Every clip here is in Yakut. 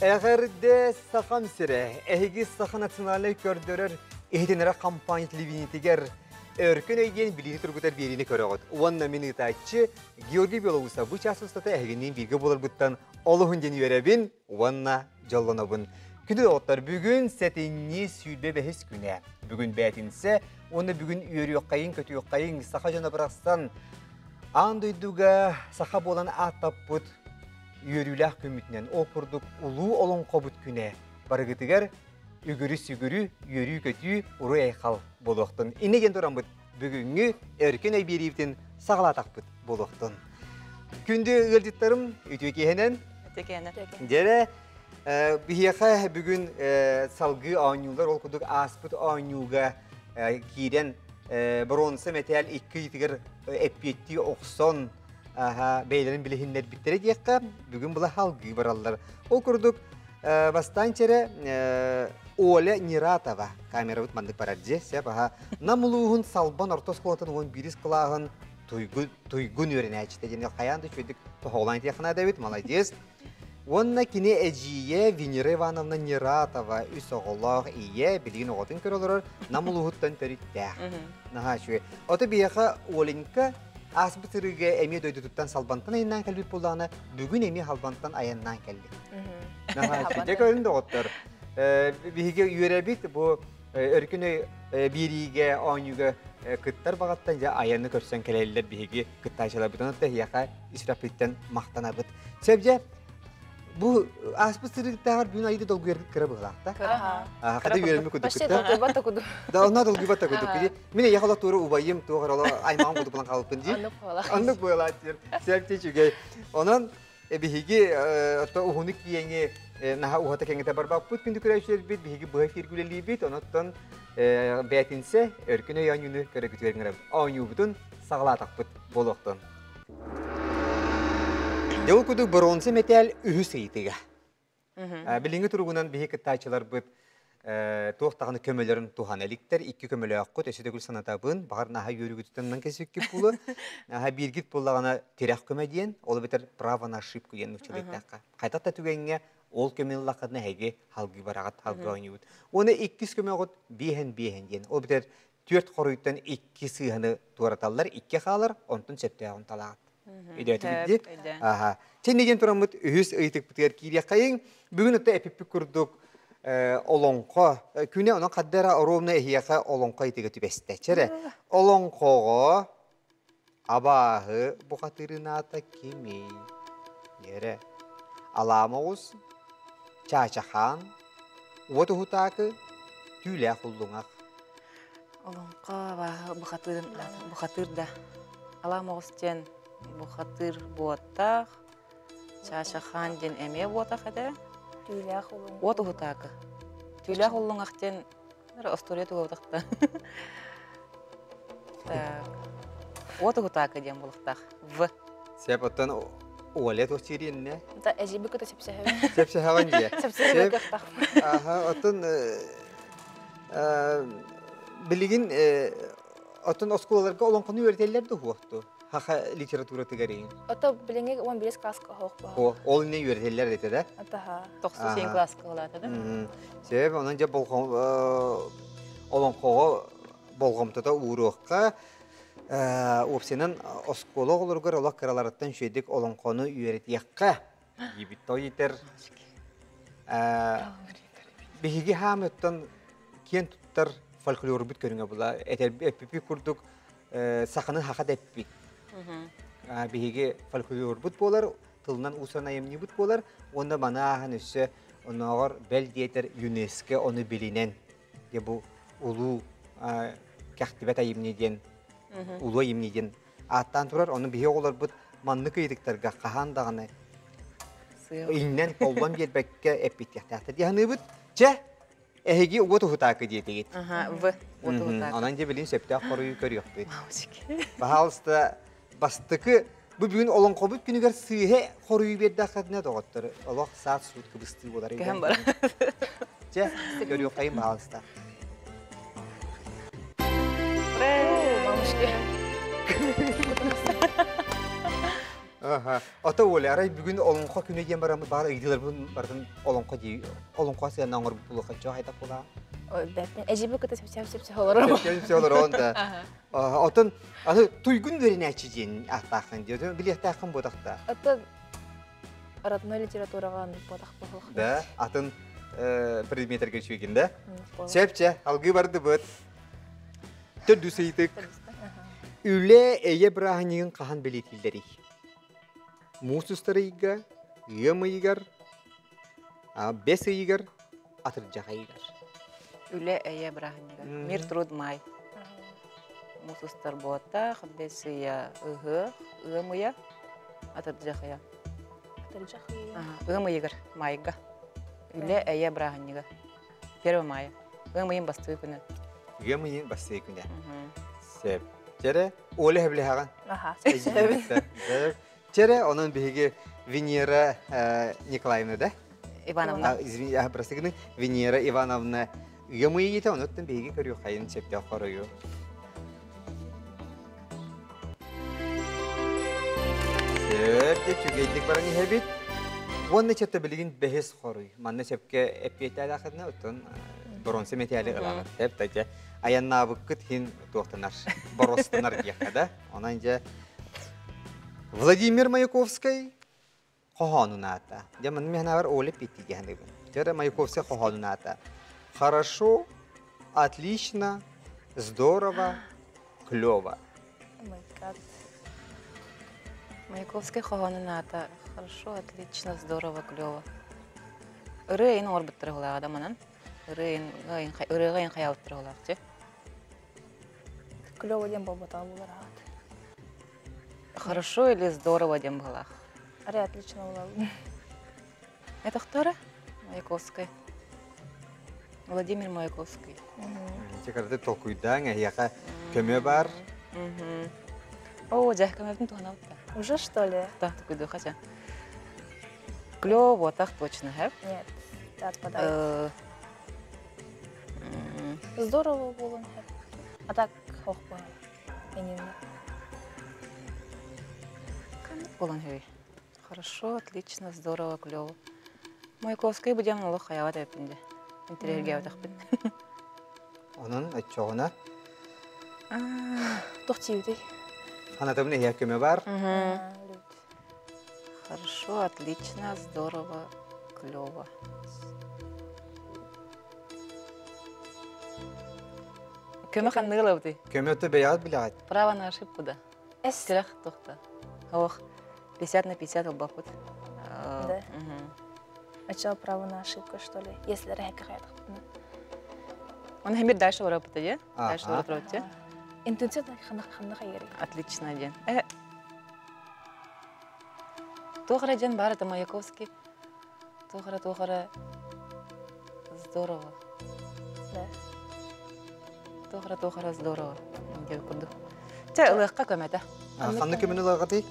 Эҕэрдэ Сахам сирэ, эһиги Саха национальнай көрдөрөр иһитиннэрэр компания телевидениетигэр Өркөн өй диэн билиини тургутар биэриини көрөҕүт. Уонна мин ыытааччы Георгий Белоусов бу чаас устата эһигинниин бииргэ буоларбыттан олуһун диэн үөрэбин уонна дьоллонобун. Күндү доҕоттор, бүгүн сэтинньи 25 күнэ. Бүгүн бээтинсэ уонна бүгүн үөрүөххэйиҥ, көтүөххэйиҥ, саха дьоно бырахсан аан дойдуга саха буолан ааттаппыт үөрүүлээх күммүтүнэн ол курдук улуу олоҥхобут күнэ барыгытыгар үгүрү-сүгүрү, үөрүү-көтүү, уруй-айхал буолуохтун. Иннэ диэн тураммыт бүгүҥҥү өркөн өй биэриибитин саҕалаатахпыт буолуохтун. Күндү ыалдьыттарым, үтүө киэһэнэн. Үтүө киэһэнэн. Дьэрэ, биһиэхэ бүгүн салгыы оонньуулар, ол курдук ааспыт оонньууга киирэн боруонса мэтээл икки ыйытыгар эппиэттии охсон, бэйэлэрин билиһиннэрбиттэрэ диэххэ, бүгүн була халгыы бараллар. Ол курдук, бастаан чэрэ Оля Нератова камерабыт маннык барар дьиэ, сеп аха. Нам улууһун Салбан орто оскуолатын 11 кылааһын туйгун үөрэнээччитэ диэн хайаан да үчүгэйдик тоһоҕолоон этиэххэ наада эбит, молодец. Уонна кини эдьиийэ Венера Ивановна Нератова үс оҕолоох ийэ, билигин оҕотун көрө олорор Нам улууһуттан төрүттээх. Наһаа үчүгэй. Ото биһиэхэ Оленька ааспыт сырыыга эмиэ дойдутуттан Салбантан айаннаан кэлбит буоллаҕына, бүгүн эмиэ Халбантан айаннаан кэллик. Наһаа үчүгэй. Дьэ көрүн доҕоттор. Биһиги үөрэбит бу өркүн биэриигэ, оонньууга кыттар баҕаттан дьэ айаны көрсөн кэлэллэр биһиги кыттааччыларбытын отто эһиэхэ ис махтанабыт. Сөп дьэ, бу ааспыт сырыыттааҕар бүгүн айды долгуйаргыт кыра быһылаахта. Хата үөрэммит кудук Почти долгуйбат да кудук. Да, онно долгуйбат да кудук. Мин эйиэхэ олох туора убайым туох эрэ аймаҕым кудук булан хаалбыппын дии. Оннук буолар. Оннук буолар диир. Сөп үчүгэй. Онон биһиги отто уһуну киэҥи наһаа уһата кэҥэтэ барбаппыт күндү көрөөччүлэрбит биһиги быһа эфиргэ үлэлиибит. Онон бээтинсэ өркөн өй оонньууну көрөгүтүгэр ыҥырабыт. Оонньуубутун саҕалаатахпыт буолуохтун. Дьэ ол курдук боруонса мэтээл үһүс ыйытыга. Билиҥҥи туругунан биһи кыттааччыларбыт туох даҕаны көмөлөрүн туһана иликтэр. Икки көмөлөөххүт, өссө төгүл санатабын, баҕар наһаа үөрүүгүтүттэн онон кэсиккит буолуо. Наһаа бииргит буоллаҕына тирэх көмө диэн, ол эбэтэр право на ошибку диэн нууччалыйдахха. Хайдах да түгэҥҥэ ол көмө ыллаххытына эһиги халгыы бараҕыт, халгыы оонньуубут. Уонна иккис көмөҕүт биэһэн-биэһэн диэн. Ол эбэтэр түөрт хоруйтан икки сыыһаны туораталлар, икки хаалар, онтон сөптөөҕүн талаҕыт. Өйдөөтүгүт дии? Аха. Чэ, диэн тураммыт үһүс ыйытыкпытыгар киириэххэйиҥ. Бүгүн отто эпиппит курдук олоҥхо күнэ онон хаддара оруобуна эһиэхэ олоҥхо ыйытыга түбэстэ. Чэрэ, олоҥхоҕо абааһы бухатыырынаата кимий? Ерэ. Алаама оҕус, Чаачахаан, Уот уһутаакы, Түүлээх уллуҥах. Олоҥхо абааһы бухатыырын бухатыыр да Алаам оҕус диэн бухатыыр буоттаах, Чаачахаан диэн эмиэ буотах этэ. Түүлээх уллуҥах. Уот уһутаакы. Түүлээх уллуҥах диэн остуоруйа тугуотахта. Так. Уот уһутаакы диэн буолуохтаах. В. Сеп оттон Оля туох сириэннэ? Да, эжиби кыта сөпсөһөбүн. Сөпсөһөҕүн дии. Сөпсөһөбүн кыахтаахпын. Аха, оттон билигин оттон оскуолаларга олоҥхону үөрэтэллэр да уһуохту? Хаха литературатыгар иһин. Ото билиҥҥи 11 класска оһох баа. О, ол инне үөрэтэллэр этэ да? Атаха. 97 класска ылаата да? Себеп онон дьэ олоҥхоҕо болҕомтото ууруохха Уопсайынан оскуола оҕолоругар олох кыраларыттан үчүгэйдик олоҥхону үөрэтиэххэ диибит. Той итэр биһиги хаамыттан киэн туттар фольклорбут көрүҥэ була. Эппиппит курдук саханы хаха дэппит. Биһиги фольклорбут буолар, тылынан уусуран айымньыбыт буолар. Уонна маны ааһан өссө оннооҕор бэл диэтэр ЮНЕСКО ону билинэн Дьэ бу улуу кэхтибэт айымньы диэн улуу айымньы диэн ааттаан турар. Ону биһи оҕолорбут маннык ыйытыктарга хаһан даҕаны иҥнэн толлон биэрбэккэ эппиттиэхтээхтэр дии саныыбыт. Чэ, эһиги уот уһутаакы диэтигит. В уот уһутаакы. Онон дьэ билин сөптөөх хоруйу көрүөхпүт. Пожалуйста, бастакы бу бүгүн олоҥхобут күнүгэр сыыһа хоруйу биэрдэххитинэ доҕоттор олох саат суут кыбыстыы буолар Көһөн бар. Чэ, көрүөххэйин баһаалыста. Мамушки. Ото Оля, арай бүгүн олоҥхо күнэ диэн бараммыт баар ыйдыларбын бардым олоҥхо дии олоҥхо сыана оҥорбут булуохаччы хайдах буолаа? Бэттен эжиби кыта сөпсөп сөпсө олорор. Сөпсөп олорон да. Отон аны туйгун үөрэнээччи диэн ааттааххын дии. Билиэхтээххин буотахта. Ото родной литератураҕа буотах буолуох. Да, атын предметтерге үчүгүн да. Сөпче, алгыы бардыбыт. Төрдүс ыйытык. Үлэ эйэ бырааһынньыгын хаһан бэлиэтииллэрий? Муус устар ыйга, ыам ыйыгар, бэс ыйыгар, атырдьах ыйыгар. Үлэ эйэ бырааһынньыга. Мир труд май. Муус устар буотах, бэс ыйа ыһыах, ыам ыйа, атырдьах ыйа. Атырдьах ыйа. Ыам ыйыгар, майга. Үлэ эйэ бырааһынньыга. 1 мая. Ыам ыйын бастыы күнэ. Ыам ыйын бастыы күнэ. Сөп. Чэрэ, Оля хэблэһэҕин. Аха, Чэрэ, онон биһиги Венера Николаевна да? Ивановна. Извини, прости гыны, Венера Ивановна ыам ыйыта, онуттан биһиги көрүөххайын сөптөөх хоруйу. Сөп, үчүгэйдик баран иһэбит. Уонна чөттө билигин бэһис хоруй. Манна сөпкө эппиэтээлээхитинэ, оттон боронса мэтээли ылаҕыт. Тэп тача айаннаабыккыт хин туохтанар, боростанар диэххэ да. Онон дьэ Владимир Маяковскай хоһоонун аата. Дьэ манна миһанабар Оля Петти диэханыбын. Дьэ Маяковскай хоһоонун аата. Хорошо, отлично, здорово, клево. Oh my god. Маяковскай хоһоонун аата Хорошо, отлично, здорово, клево. Ырыа ин оҥорбуттара уһулааҕа да манан. Ырыа ырыаҕа ин хайаабыттара уһулаахчы. Клево диэн буолбатаҕа буолар аат. Хорошо или здорово диэн быһылаах. Арай отлично буолабын. Это кто Маяковскай. Владимир Маяковский. Чекарды толкуйдаан эһиэхэ көмө бар. О, дьэ, көмөбүтүн туһанабыт да. Уже что ли? Да, такой хотя. Клево, так точно, хэп? Нет, отпадает. Здорово было, А так, ох, Именно. Болан хүй. Хорошо, отлично, здорово, клево. Маяковскай будем олох хаябат эппинде. Интерьерге атахпын. Онон оччоҕуна Туох тиибитий? Ханатабын эһиэ көмө бар. Хорошо, отлично, здорово, клево. Көмө ханныгы ылабытый? Көмө бэйэҕит билэҕит. Право на ошибку да. Эс. Тирэх тухта. Ох, 50 на 50 ылбаппыт. Да. А право на ошибку, что ли? Если рэхэкэ Он хэмир дальше бараппыта дии? Дальше бараппыта. Интуиция ханна хайгары. Отлично диэн. Туох диэн бар это Маяковский. Туох эрэ здорово. Да. Туох эрэ здорово. Диэн курдук. Чэ, ылыахха көмөтө. Ханна көмөнү ылаҕытый?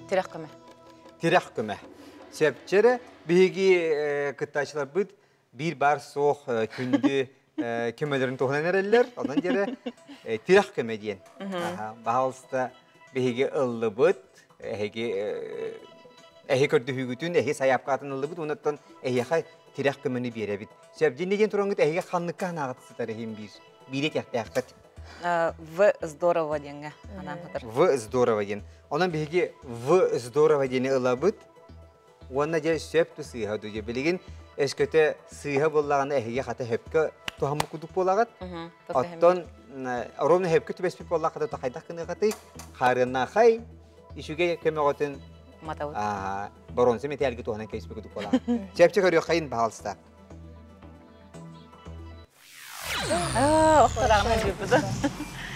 Тирэх көмө. Тирэх көмө. Сөпчере биһиги кыттаачыларбыт биир бар суох күндү көмөлөрүн туһунан эрэллэр. Онон диэре тирэх көмө диэн. Баһалыста биһиги ыллыбыт, эһиги эһи көрдөһүүгүтүн, эһи сайаапкаатын ыллыбыт, онуттан эһиэхэ тирэх көмөнү биэрэбит. Сөп дьинни диэн тураҥҥыт эһиги ханныкка анаҕыт сытар иһин биир биири этиэхтээххит. В здорово диэҥҥэ анаан сытар. В здорово диэн. Онон биһиги В здорово диэни ылабыт. Уонна дьэ сөп ту сыыһа дуу билигин өскөтө сыыһа буоллаҕына эһиги хата хөпкө туһаммыт кудук буолаҕыт. Оттон ровно хөпкө түбэспит буоллахха то хайдах гыныахатый хаарыаннаахай үчүгэй көмөҕөтүн матабыт. Боронса метээлги туһанан кэйспит кудук буолаҕыт. Чэпчэ көрүөххэйин баһалыста.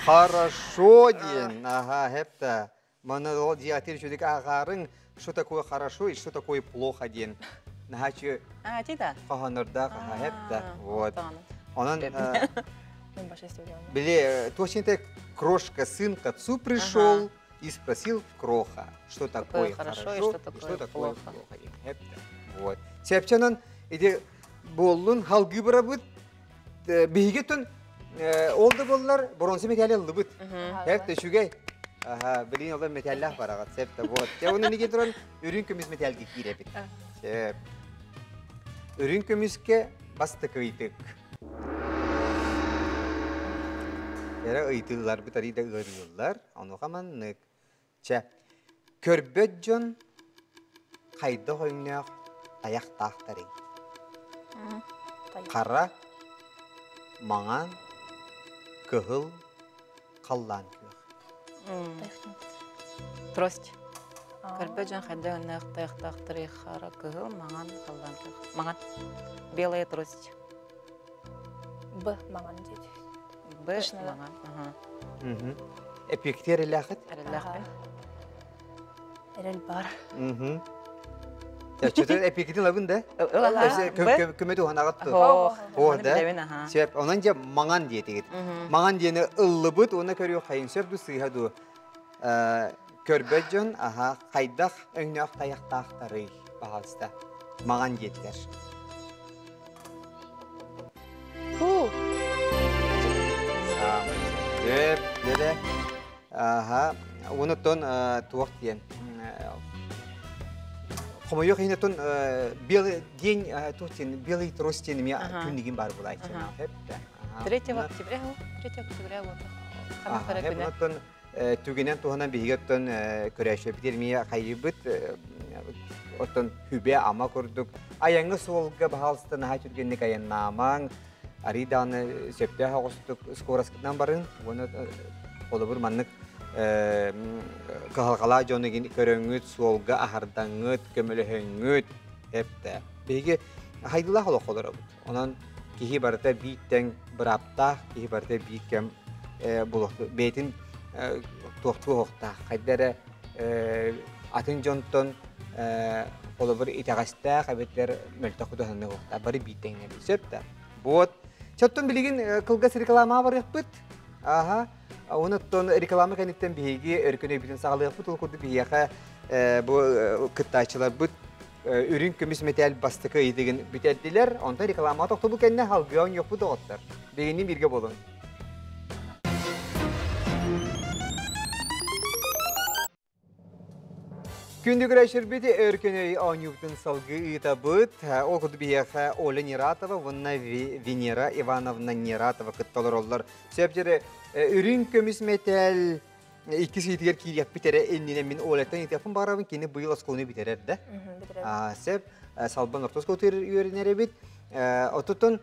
Хорошо диэн, ага, хепта. Маны ол диатир үчүдүк ааҕаарыҥ, что такое хорошо и что такое плохо диэн. Наһаачы А, ти да. хоһонордаах, ага, хепта. Вот. Онон Мен били точно крошка сын к отцу пришел и спросил кроха, что такое хорошо и что такое плохо. Хепта. Вот. Сепчанан иди боллун халгы барабыт биһиги тун ол да боллар бронза медали ыллыбыт. Хепта үчүгэй. Аха, билин олор металлах бараҕат сеп да вот. Те оны неге туран үрүн көмүс металлге кииребит. Сеп. Үрүн көмүскэ бастакы ыйытык. Эрэ ыйытыыларбыт арыйда ыарыыллар. Онуоха маннык. Чэ, көрбөт дьон хайдах өҥнөөх тайахтаахтарый? Хара, маҥан, кыһыл, халлаан күөх. Трость. Көрбөт дьон хайдах өҥнөөх тайахтаахтарый? Хара, кыһыл, маҥан, халлаан күөх. Маҥан. Белая трость. Б маҥан диэти. Б маҥан. Эпиэктиэр эрэлээххит? Эрэллээхпин. Эрэл бар. Чөтө эпиэкитин ылабын да? Көмө туһанаҕыт О, да? Сөп. Онон дьэ маҥан диэтигит. Маҥан диэни ыллыбыт уонна көрүөх хайын сөп ду сыыһа ду. Көрбөт дьон аха хайдах өҥнөөх тайахтаахтарый, пожалуйста. Маҥан диэтилэр. Саамай сөп, Аха, онуттан туох диэн хомойуох иһин оттон белый день туох диэн белый трость диэн эмиэ күннигин баар булааччы. 3 октября, 3 октября вот. Оттон түгэнэн туһанан биһиги оттон көрөөччүбүт эмиэ хайыыбыт оттон хүбэ ама курдук айаҥҥа суолга баһаалыста наһаа түргэнник айаннаамаҥ арый даҕаны сөптөөх оҕустук скороскытынан барыҥ уонна холобур маннык кыһалҕалаах дьону көрөҥҥүт суолга аһардаҥҥыт көмөлөһөҥҥүт эптэ биһиги хайдылаах олох олоробут онон киһи барыта биир тэҥ бырааптаах, киһи барыта биир кэм бэйэтин туохтуу оһохтоох, хайда эрэ атын дьонтон холобур итэҕэстээх эбэтэр мөлтөх кутуһаннык оһохтоох, бары биир тэҥнэри. Сөп да? Вот. Чоттон билигин кылгас рекламаҕа барыахпыт. Аха. Онуттан реклама кэнниттэн биһиги өркөн өйбүтүн саҕалыахпыт. Ол курдук биһиэхэ бу кыттааччыларбыт үрүҥ көмүс мэтээл бастакы ыйытыгын бүтэрдилэр. Онтон рекламаҕа тохтобул кэннэ халгыа оонньуохпут доҕоттор. Биһигини бииргэ буолуҥ. Күндү көрөөччүлэрбит өркөн өй оонньуубутун салгыы ыытабыт. Ол курдук биһиэхэ Оля Нератова уонна Венера Ивановна Нератова кытта олороллор. Сөп дьэрэ үрүҥ көмүс мэтээл иккис ыйытыгар киириэхпит эрэ иннинэ мин Олеттан ыйытыахпын баҕарабын кини быйыл оскуоланы бүтэрэр да сөп салбан орто оскуолатыгар үөрэнэр эбит отутун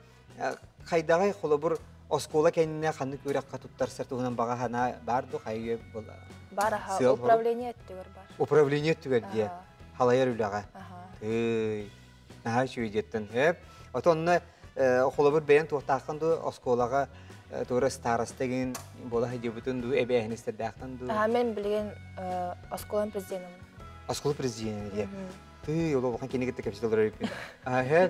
хайдаҕай холобур оскуола кэннэ ханнык үөрэххэ туттарсар туһунан баҕа санаа баар дуо хайы бар аха управление өттүгэр бар управление өттүгэр диэ халайар үлэҕэ тый Наһаа үчүгэй диэттэн. Эп. Отонно холобур бэйэн туохтааххын дуу оскуолаҕа туора староста гин буола сылдьыбытын дуу эбээһинэстэрдээхтэн дуу? Аха мен билигин оскуолам президеним. Оскуола президенэ диye. Тыы, ол улахан кини кытта кэпсэтэ олорор эбиппин. Аһа,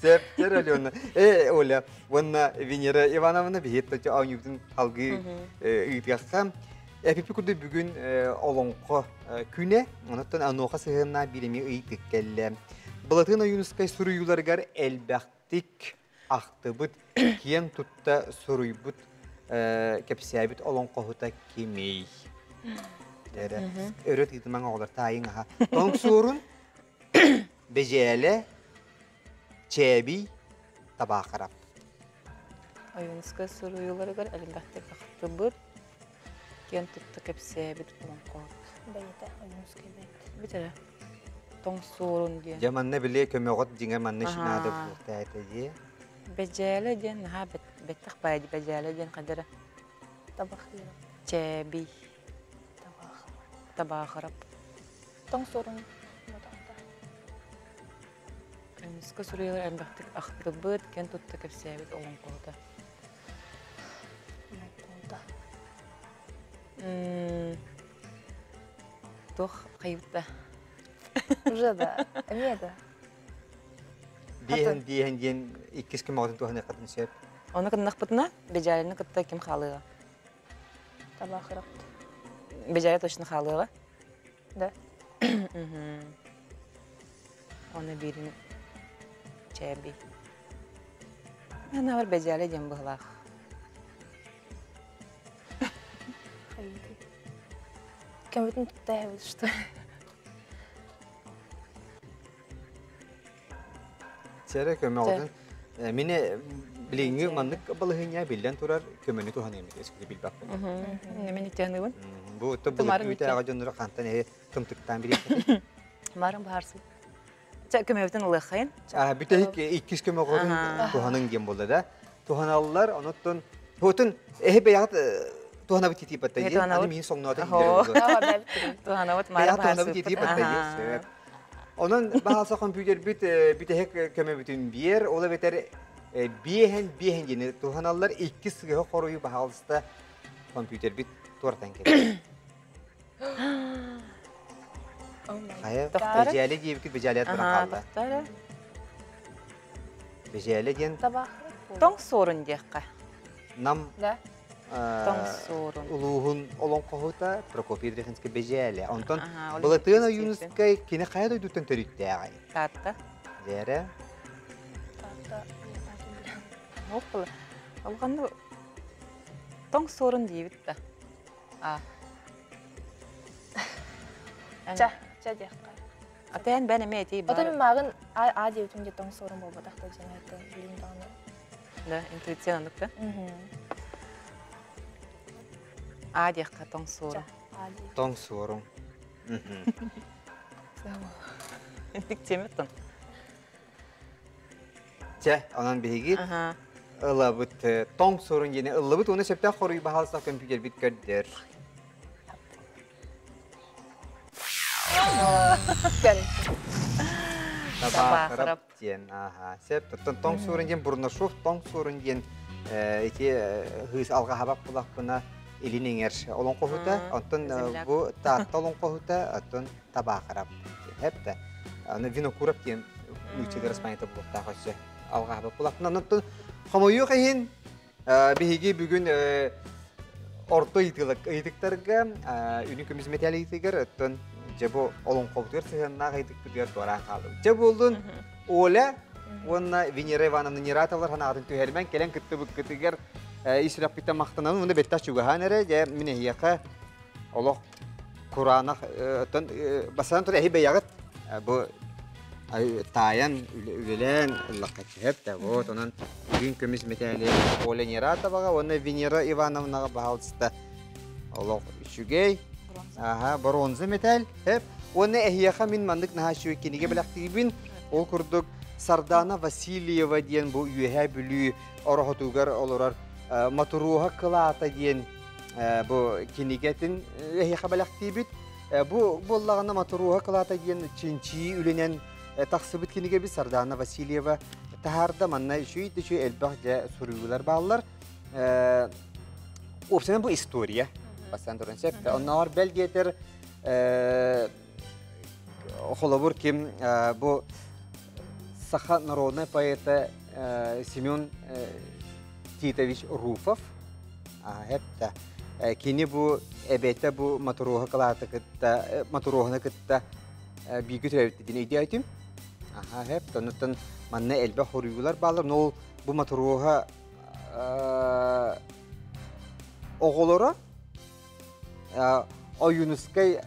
Сеп, чер Алена. Э, Оля, уонна Венера Ивановна биһиэт точ оонньуубутун алгыы ыытыахха. Эпипи курдук бүгүн олоҥхо күнэ, онуттан онуоха сыһыаннаах биир эмиэ ыйытык кэллэ. Былатын Ойуунускай суруйууларыгар элбэхтик ахтыбыт, киэн тутта суруйбут, кэпсээбит олоҥхоһута кимий? Өрө тыытымаҥ оҕолор таайыҥ аха. Тоҥсуорун, Бэдьээлэ, Чээбий, Табаахарап. Ойуунускай суруйууларыгар элбэхтик ахтыбыт, киэн тутта кэпсээбит олоҥхоһут. Бэйэтэ Ойуунускай бэйэтэ. Бүтэрэ. Тоҥсуорун диэн. Дьэ манна били көмөҕөт дьиҥэ манна наада буолуохтаа этэ дии. Бэдьээлэ диэн наһаа бэттэх баайы бэдьээлэ диэн хадара. Табахыырап. Чээбий. Табаахырап. Табаахырап. Тоҥсуорун Ойуунускай суруйалар элбэхтик ахтыбыт, киэн тутта кэпсээбит олоҥхоһута. Туох хайыта? Уже да, эмиэ да. Диэһэн диэһэн диэн иккис көмөҕүтүн туһаныаххытын сөп. Ону кыннахпытына, Бэдьээлини кытта ким хаалыаҕа? Табаахырапт. Бэдьээлэ точно хаалыаҕа? Да. Оны биирин чээбий. Мен бар бэдьээлэ диэн быһылаах. Көмөтүн тутта что ли? Сэрэ көмөҕүтүн мине билиҥҥи маннык балыһыня биллэн турар көмөнү туһаныым эскүтү билбэппин. Мен итианыбын. Бу то былыр үтээҕэ дьоннору хантан эһи тымтыктаан билиэххэ. Марын баарсы. Ча көмөбүтүн ылыаххайын. Бүтэһик иккис көмөҕүтүн туһаның диэн буолла да. Туһаналлар, онуттан Хотун эһи бэйэҕит туһанабыт тиийбэттэ дии. Аны миин соҥноото иһиллэр. Туһанабыт мара туһанабыт тиийбэттэ дии. Онон баһаалса компьютербит бүтэһик көмөбүтүн биэр, ол эбэтэр биэһэн биэһэн диэни туһаналлар икки сыыһа хоруйу баһаалыста компьютербит туортан кэлэр. Хайа, бэдьээлэ диэбиккит бэдьээлэ туран хаалла. Бэдьээлэ диэн Тоҥ суорун диэххэ. Нам Тоҥ суорун. Улууһун олоҥхоһута Прокопий Дрехинский Бэдьээлэ. Онтон Былатыан Ойуунускай кини хайа дойдуттан төрүттээҕий? Таатта. Дээрэ. Таатта. Оппала. Алҕанны тоҥ суорун диибит да. А. Ча, ча диэххэ. Атаан бэн эмэ этии бар. Отон мааҕын а а диэбитим де тоҥ суорун буолбатах да дьэн айтан билин даҕаны. Да, интуиция оннук да. А диэххэ тоҥ суорун. Тоҥ суорун. Интик теметтон. Чэ, онон биһиги ылабыт тоҥ суорун диэни ыллыбыт уонна сөптөөх хоруй баһаалыста компьютербит көрдөр. Табаахырап диэн, аха, сөп. Оттон тоҥ суорун диэн Бурнашов тоҥ суорун диэн ити хыыс алҕаһабак булахпына илин иҥэр олоҥхоһута, оттон бу Таатта олоҥхоһута, оттон Табаахырап диэн. Хэп да. Аны Винокуров диэн нууччалар Испанията буолуохтаах өссө алҕаһабак булахпына. Оттон хомойуох иһин Биһиги бүгүн орто ыйытыктарга үнү көмүс мэтээл ыйытыгар оттон дьэ бу олоҥхобутугар сыһыаннаах ыйытыкпытыгар туораан хааллыбыт. Дьэ буоллун Оля уонна Венера Ивановна Нератовлар санаатын түһэрмэн кэлэн кыттыбыккытыгар ис сүрэхпиттэн махтанабын уонна бэттэх чугаһаан эрэ дьэ мин эһиэхэ олох кураанах оттон бастатан туран эһи бэйэҕит бу таайан үлэлээн ыллахха сөп да вот онон бүгүн көмүс мэтээли Оля Нератоваҕа уонна Венера Ивановнаҕа баһаалыста олох үчүгэй аха боруонза мэтээл хэп уонна эһиэхэ мин маннык наһаа үчүгэй кинигэ бэлэхтиибин ол курдук Сардана Васильева диэн бу Үөһээ Бүлүү Ороһутугар олорор Матуруоһа кылаата диэн бу кинигэтин эһиэхэ бэлэхтиибит. Бу буоллаҕына Матуруоһа кылаата диэн чинчии үлэнэн тахсыбыт кинигэбит Сардана Васильева таһаарда. Манна үчүй да үчүй элбэх дьэ суруйуулар бааллар. Уопсайынан бу история. Бастаан туран сөп. Оннооҕор бэл диэтэр холобур ким бу саха народнай поэта Семен Титович Руфов Эптэ. Кини бу эбэтэ бу Матуруоһа кылааты кытта Матуруоһуну кытта бииргэ төрөөбүт диэн өйдөөтүм. Аха, эп. Оннуттан манна элбэх хоруйуулар бааллар. Но ол бу Матуруоһа оҕолоро Ойуунускай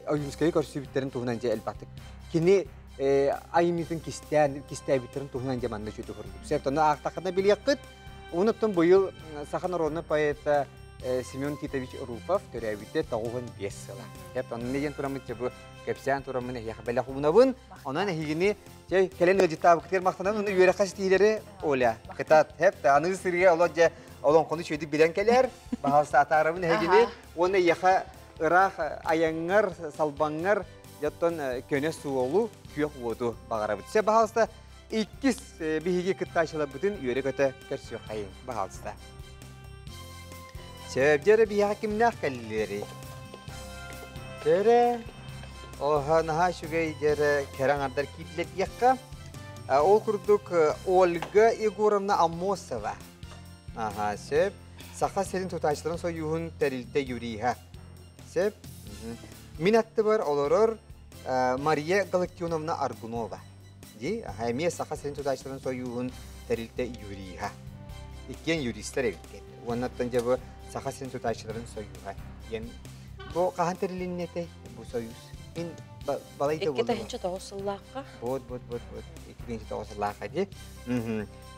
Ойуунускайы көрсүбүттэрин туһунан дьэ элбэхтик. Кини айымньытын кистээн кистээбиттэрин туһунан дьэ манна үчүгэй хоруйбут. Сөп, онно аахтаххына билиэххит. Онуттан быйыл саха народнай поэта Семен Титович Руфов төрөөбүтэ 95 сыла. Сөп, онно диэн тураммыт дьэ бу кэпсээн тураммын эһиэхэ бэлэх уунабын. Онон эһигини чэй кэлэн ыалдьыттаабыккытыгар махтанабын. Уну үөрэххэ ситиилэри Оля кытаат. Хэп, аныгы сырыга олор дьэ олоҥхону үчүгэйдик билэн кэлэр. Баһаалыста атаарабын эһигини. Уонна эйиэхэ ыраах айаҥҥар, салбаҥҥар дьоттон көнө суолу, күөх уоту баҕарабыт. Сөп, баһаалыста, иккис биһиги кыттааччыларбытын үөрэ-көтө көрсүөххэйиҥ, баһаалыста. Сөп, дьэ эрэ биһиэхэ кимнээх кэллилэрий? Дьэ оһо наһаа үчүгэй дьэ эрэ кэрэ аҥардар киирдилэр диэххэ. Ол курдук Ольга Егоровна Аммосова. Аха, сөп. Саха сирин тутааччыларын сойууһун тэрилтэ юриһа. Сөп. Мин аттыбар олорор Мария Галактионовна Аргунова. Ди, эмиэ Саха сирин тутааччыларын сойууһун тэрилтэ юриһа. Иккиэн юристар эбиккет. Уоннаттан дьэ бу Саха сирин тутааччыларын союһа диэн. Бу хаһан тэрилиннэтэй бу союз? Мин балайда буолла. 2009 сыллаахха. Вот, вот, вот, вот. 2009 сыллаахха ди.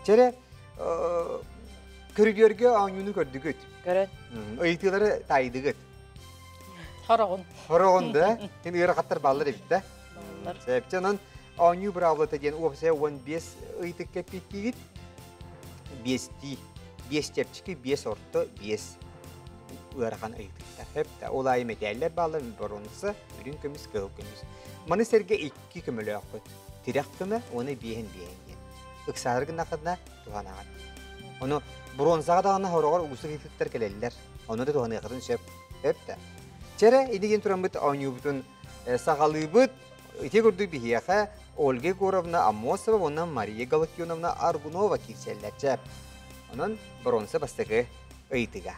Чere көрүдүөргө оонньууну көрдүгүт. Көрөн. Ыйытыылары таайдыгыт. Хороҕун. Хороҕун да. Син ыарахаттар бааллар эбит да. Бааллар. Сэпчэ онон оонньуу быраабылата диэн уопсайа 15 ыйытык кэппиттиигит. Биэстии. Биэс чэпчэки, биэс орто, биэс ыарахан ыйытыктар. Хөп да. Ол аайы мэтээллэр бааллар, боруонса, үрүҥ көмүс, кыһыл көмүс. Маны сэргэ икки көмөлөөххүт. Тирэх көмө уонна биэһин биэһин диэн. Ыксаары гыннаххытына туһанаҕыт. Ону бронзаҕа даҕаны хороҕор уустук ыйытыктар кэлэллэр. Ону да туһаныаххытын сөп. Сөп да. Чэрэ, инигин тураммыт оонньуубутун саҕалыыбыт. Ити курдук биһиэхэ Ольга Егоровна Аммосова уонна Мария Галактионовна Аргунова киирсэллэр. Чэ, онон бронза бастакы ыйытыга.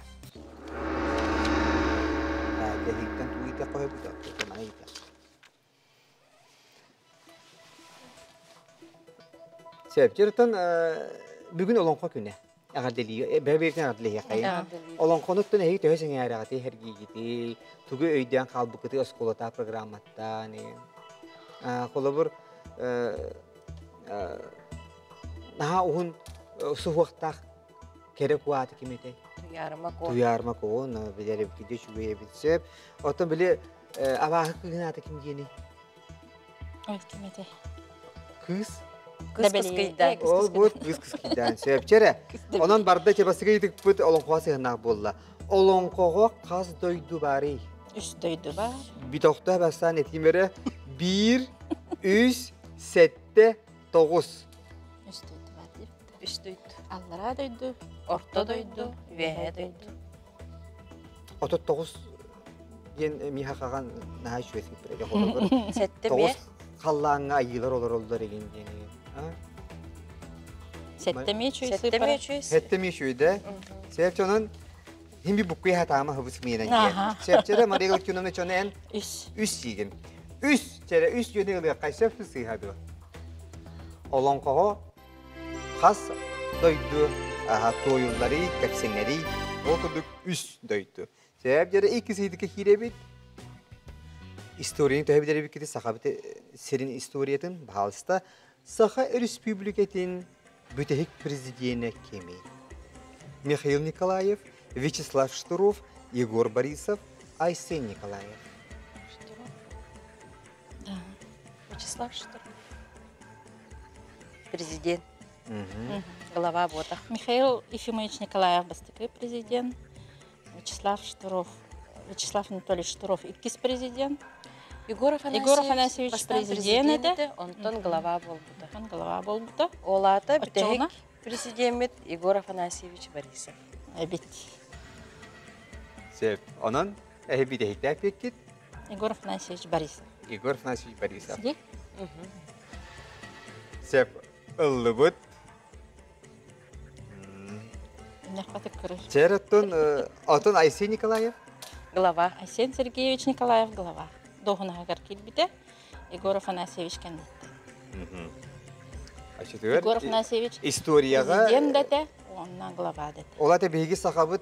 Дэһииттэн туу ыйытыахха сөп, маны ыйытыах. Сөп. Дьэ, бүгүн олоҥхо күнэ. Эҕэрдэлии, бэйэ-бэйэтин эҕэрдэлиэххэйин. Олоҥхонуттан эһиги төһө сэҥээрэҕитий, сэргиигитий, тугу өйдөөн хаалбыккытый оскуолатаа программаттан. Холобур, наһаа уһун суһуохтаах кэрэ куааты ким этэй? Туйаарыма Куо. Туйаарыма Куо, билэр эбиккит үчүгэй эбит сөп. Оттон били абааһы кыыһын аата ким диэний? Ой, ким этэй? Кыыс. Кыс кыскыйдаан. Ол бут кыс кыскыйдаан сөпчө эрэ. Онон барда чебасыга итикпит олоҥхоҕо сыһыннаах буолла. Олоҥхоҕо хас дойду баарый? Үс дойду бар. Бүтөхтө бастаан этиим эрэ. Биир, үс, сэттэ, тоҕус. Үс дойду бар диэбиттэр. Үс дойду. Аллараа дойду, Орто дойду, Үөһээ дойду. 39 диэн миэхэ хаҕан наһаа үчүгэй сыыппара холобур. Сэттэ Тоҕус халлааҥҥа айыылар олороллор игин диэн. Сэттэ эмиэ үчүгэй Сэттэ эмиэ үчүгэй. Сэттэ эмиэ үчүгэй да. Сэп онон хим би буккуй хатаама хыбыс миэнэн диэн. Сэпчэрэ Мария Галактионовна чону эн үс. Үс сиигин. Үс чэрэ үс дьүөнү ылыаххай сөп сыыһа дуо? Олоҥхоҕо Хас дойду туойулларый, кэпсэнэрий, ол курдук үс дойду. Сөп дьэрэ икки сыйдыка киирэбит. Историяны төһө билэрбиккити Сахабыт сирин историятын, баһаалыста, Саха Өрөспүүбүлүкэтин бүтэһик президенэ кимий? Михаил Николаев, Вячеслав Штыров, Егор Борисов, Айсен Николаев. Штыров. Вячеслав Штыров. Президент. Глава Ботах. Михаил Ефимович Николаев бастакы президент. Вячеслав Штыров, Вячеслав Анатольевич Штыров иккис президент. Егор Егор Афанасьевич президент этэ. Онтон глава буолбута. Онтон глава буолбута. Ол аата бүтэһик президеммит Егор Афанасьевич Борисов. Эбит. Сөп. Онон эһи бүтэһиктээх пеккит Егор Афанасьевич Борисов. Егор Афанасьевич Борисов. Сөп ыллыбыт. Чэр оттон, отон Айсен Николаев? Глава. Айсен Сергеевич Николаев глава. Дуоһунаһыгар киирбитэ. Егор Афанасьевич кэнниттэн. Егор Афанасьевич историяҕа президент дэтэ, уонна глава дэтэ. Ол ата биһиги сахабыт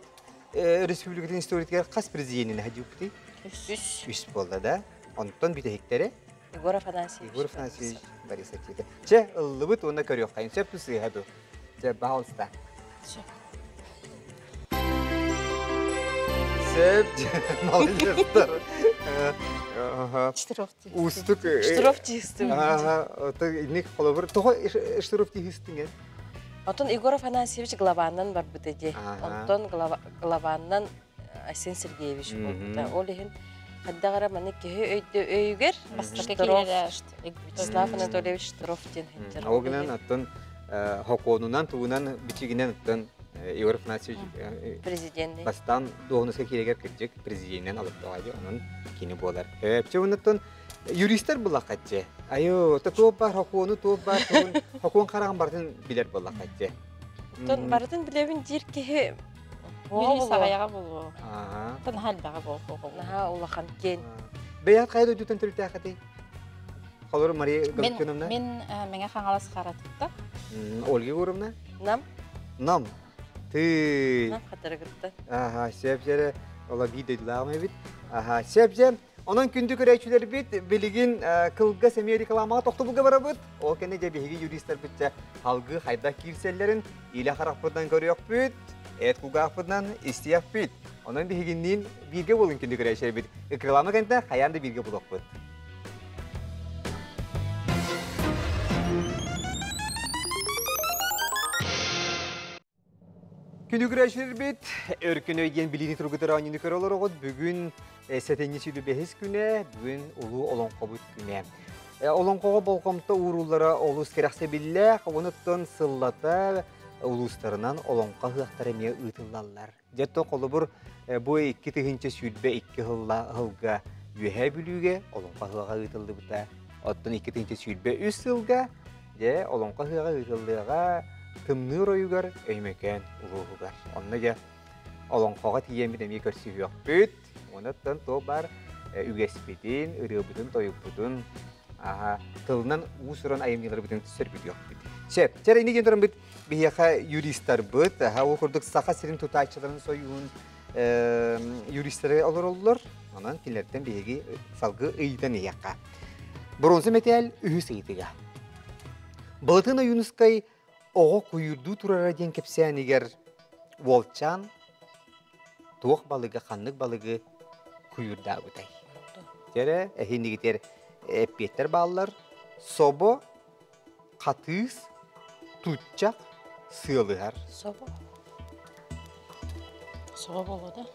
республикатын историятыгар хас президенин хадьыппытый? Үс. Үс буолла да. Онтон бүтэһиктэрэ Егор Афанасьевич. Егор Афанасьевич Борисов диэтэ. Чэ, ыллыбыт уонна көрүөххэйин. Сөп сыыһа ду. Чэ, пожалуйста. Сөп. Сөп, молодецтар. Штыров Устук. Штыров тиистим. Ага, инник холобур. Тоҕо Штыров тиистиҥ Отон Егор Афанасьевич главаннан барбыта дии. Онтон главаннан Айсен Сергеевич буолбута. Ол иһин хайдах эрэ маны киһи өйүгэр Бастакы Штыров, киирэрэ Вячеслав Анатольевич Штыров диэн сылдьар. Ол гынан оттон хокуонунан, тугунан, бичигинэн оттон Егор Афанасьевич президент бастаан дуоһунаска киирэгэр кырдьык президенинэн алыптаҕа дии, онон кини буолар. Чэ, оннуттан юристар буллаххатчы. Айо, то туох баар хокуону, туох баар тугун, хокуон хараҕын барытын билэр буоллаххатчы. Оттон барытын билэбин диир киһи Бири саҕайаҕа буолуо. Оттон наһаа элбэҕи буолуо. Наһаа улахан киэн. Бэйэҕит хайа дойдутан төрүттээххитий? Холору Мария Галактионовна? Мин Мэҥэ Хаҥалас Харатытта. Ольга Егоровна? Нам. Нам. Ты. Хатарыгыттан. Аха, сөп жere ола биир дойдулааҕым эбит. Аха, сөп же. Онон күндү көрөөччүлэрбит билигин кылгас эмиэ рекламаҕа тохтобулга барабыт. Ол кэннэ дьэ биһиги юристарбыт салгыы хайдах киирсэллэрин илэ харахпытынан көрүөхпүт, эт кулгаахпытынан истиэхпит. Онон биһигинниин бииргэ буолун күндү көрөөччүлэрбит. Реклама кэнтэ хайаан да бииргэ булуохпут. Күнүгүрээчилэрбит Өркөн өй диэн билиини тургутар оонньууну көрө олороҕут. Бүгүн сэтинньи сүүрбэһис күнэ, бүгүн улуу олоҥхобут күнэ. Олоҥхоҕо болҕомто ууруллара олус кэрэхсэбиллээх, онуттан сыллата улуустарынан олоҥхо ыһыахтара эмиэ ыытыллаллар. Дьэ, холобур, бу 2022 сылга Үөһээ Бүлүүгэ олоҥхо ыһыаҕа ыытыллыбыта. Оттон 2023 сылга Дьэ, Олоҥхо ыһыаҕа ыытыллыаҕа Тымныы оройугар Өймөкөөн улууһугар. Онно дьэ олоҥхоҕо тиийэммит эмиэ көрсүһүөхпүт. Онон туох баар үгэспитин, ырыабытын-тойукпутун, аха, тылынан уус-уран айымньыларбытын сөргүтүөхпүт. Сөп. Чэ, инники тураммыт биһиэхэ юристарбыт, аха, ол курдук Саха сирин тутааччыларын сойууһун юристары олороллор. Онон кинилэртэн биһиги салгыы ыйытан иһиэххэ. Бронза мэтээл үһүс ыйытыга. Былытын Ойуунускай оҕо куйуурдуу турара диэн кэпсээнигэр уолчаан туох балыгы, ханнык балыгы куйуурдаабытай? Дьэрэ, эһинигитер эппиэттэр бааллар. Собо, хатыыс, туччах, сыалыһар. Собо. Собо буолуо да?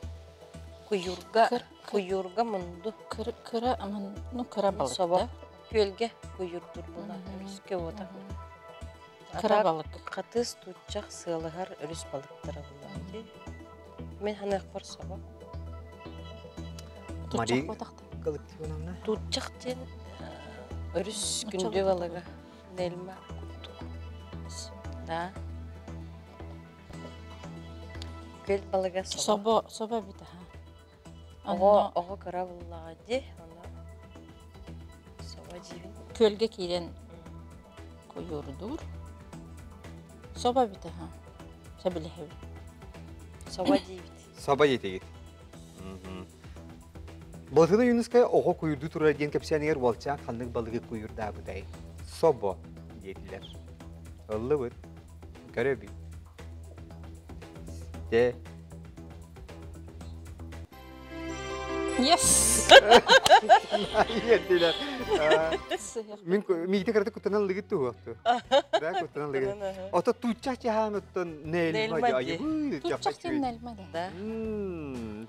Куйуурга, куйуурга мунду. Кыра, кыра, ну кыра балык Собо. да? Күөлгэ куйуурдур була, өрүскэ уота. Кыра балык. Хатыыс, туччах, сыалыһар, өрүс балыктара була. Мен ханыахпар собо. Туччах буотахта. Коллективынан. Туччах диэн өрүс күндү балыга. Нельма курдук. Да. Күөл балыга собо. Собо, собо эбит аха. Оҕо, оҕо кыра буллаҕа дии, ону собо диибин. Күөлгэ киирэн куйуурдуур. Собо эбит аха. Сөбүлэһэбит. Собо диибит. Собо диэтигит. Былытына Юнускай оҕо куйурдуу турар диэн кэпсээнигэр уолчаан ханнык балыгы куйурдаабытай? Собо диэтилэр. Ыллыбыт. Көрөбүт. Дьэ. Yes! Диэтилэр. Мин миите кыраты куттанан лыгыт туһуохту. Да, куттанан лыгыт. Ото туччах чаһаан оттон нельма дьайыбы. Туччах диэн нельма да.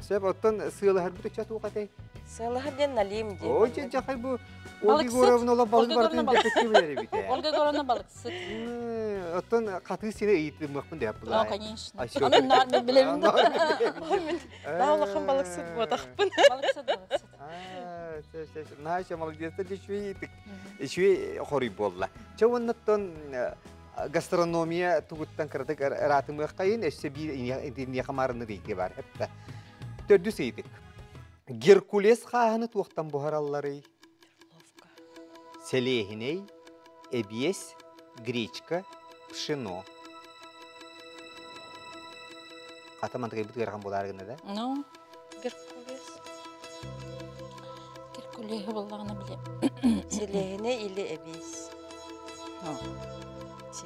Сөп оттон сыалаһарбыт ычча туохатай? Сыалаһар диэн налим диэн. Ой, чэ чахай бу Ольга Егоровна ола балык бартын деппекки билер эбит. Ольга Егоровна балыксыт. Оттон хатыы сине ыйытыммакпын деп була. Ну, конечно. Аны нар мен билемин. Мен да улахан балыксыт буотахпын. Балыксыт, балыксыт. Наша молодец, үчүгэй үчүгэй хоруй буолла. Чэ уоннаттан гастрономия тугуттан кыратык ыраатымыаххайын өссө биир инниэхэ маарынны дейти бар. Эппэ. Төрдүс ыйытык. Геркулес хааһыны туохтан буһаралларый? Сэлиэһинэй, эбиэс, гречка, пшено. Хата мантыкайбыт ыарахан буолаары гына да? Ну, Геркулес. Геркулеһы буоллаҕына билэ. Сэлиэһинэй или эбиэс?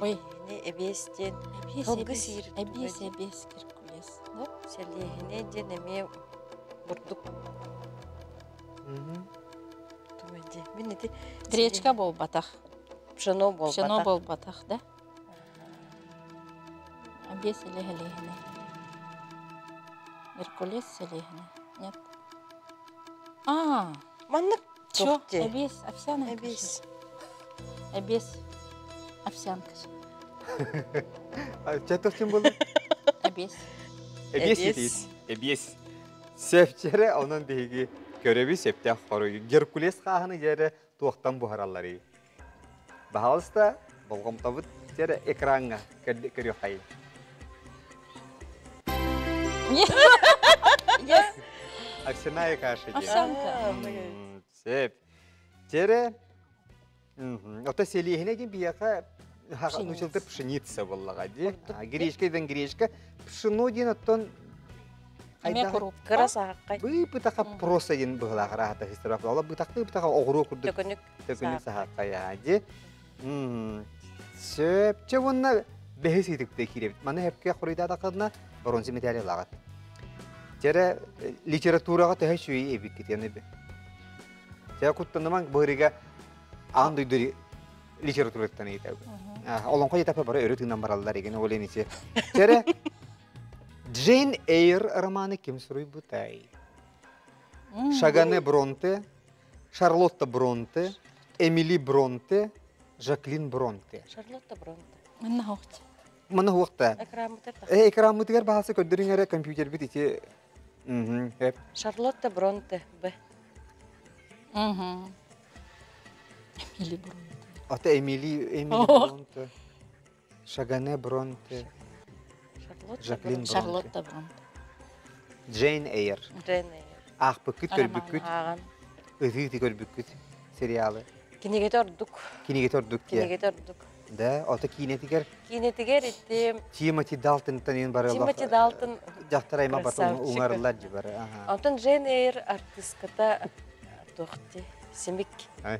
Ой. Сэлиэһинэй, эбиэс диэн Эбиэс, Тылгы эбиэс, сиир эбиэс, эбиэс, Геркулес. Да? Сэлиэһинэй диэн эмиэ бурдук Мин ити Гречка буолбатах. Пшено буолбатах. Пшено буолбатах, да? Эбиэс или сэлиэһинэй. Геркулес сэлиэһинэй. Нет. А, Маннык чё? туох дии? Эбиэс, овсяная каша. Эбиэс. Эбиэс, овсянка. Чэ тохтун буолла? Эбиэс. Эбиэс этиит. Эбиэс. Сөпчэрэ онон биһиги көрөбү сөптөөх хоруй. Геркулес хааһыны дьэрэ туохтан буһаралларый? Баһаалыста болҕомтобут дьэрэ экраҥҥа көрүөххэйин. Yes. Овсяная каша диэн. Овсянка. Сөп. Дьэрэ Ото сэлиэһинэ диэн биһиэхэ Нучылта пшеница буоллаҕа дии. Гречка диэн гречка. Пшено диэн оттон Эмиэ курупка. Кыра сааххай. Быытаха просто диэн быһылаах араата хистэрэ. Ола бытахты бытаха оҕуруо курдук. Төкүнүк. Төкүнүк сааххай дии. Сөп. Чэ уонна бэһис ыйытыкта киирэбит. Маны хэпке хоруйдаатаххына бронза медали ылаҕыт. Дьэрэ литератураҕа төһө үчүгэй эбиккит яны Чэ куттанымаҥ быһырыга аан дойду литератураттан ыйытабын. Олоҥхо етапа бары өрө тыынан бараллар еген ол эничи. Чэрэ Джейн Эйр романы ким суруйбутай? Шагане Бронте, Шарлотта Бронте, Эмили Бронте, Жаклин Бронте. Шарлотта Бронте. Манна хоқт. Манна хуохта. Экранмытыр Э, экранмытыгар баһасы көрдөрүң эрэ компьютербит ити Шарлотта Бронте Б. Эмили Бронте. Ата Эмили Эмили Бронте. Шагане Бронте. Жаклин Бронте. Шарлотта Бронте. Джейн Эйр. Джейн Эйр. Аахпыккыт көрбүккүт. Ааҕан. Ытыыты көрбүккүт сериалы. Кинигете ордук. Кинигете ордук Кинигете ордук. Да, ото киинетигер Киинетигер ити Тимоти Далтонтан ин бары Тимоти Далтон дьахтар аймак батын уҥарыллар дьибары. Онтон Джейн Эйр артыската туохти симик.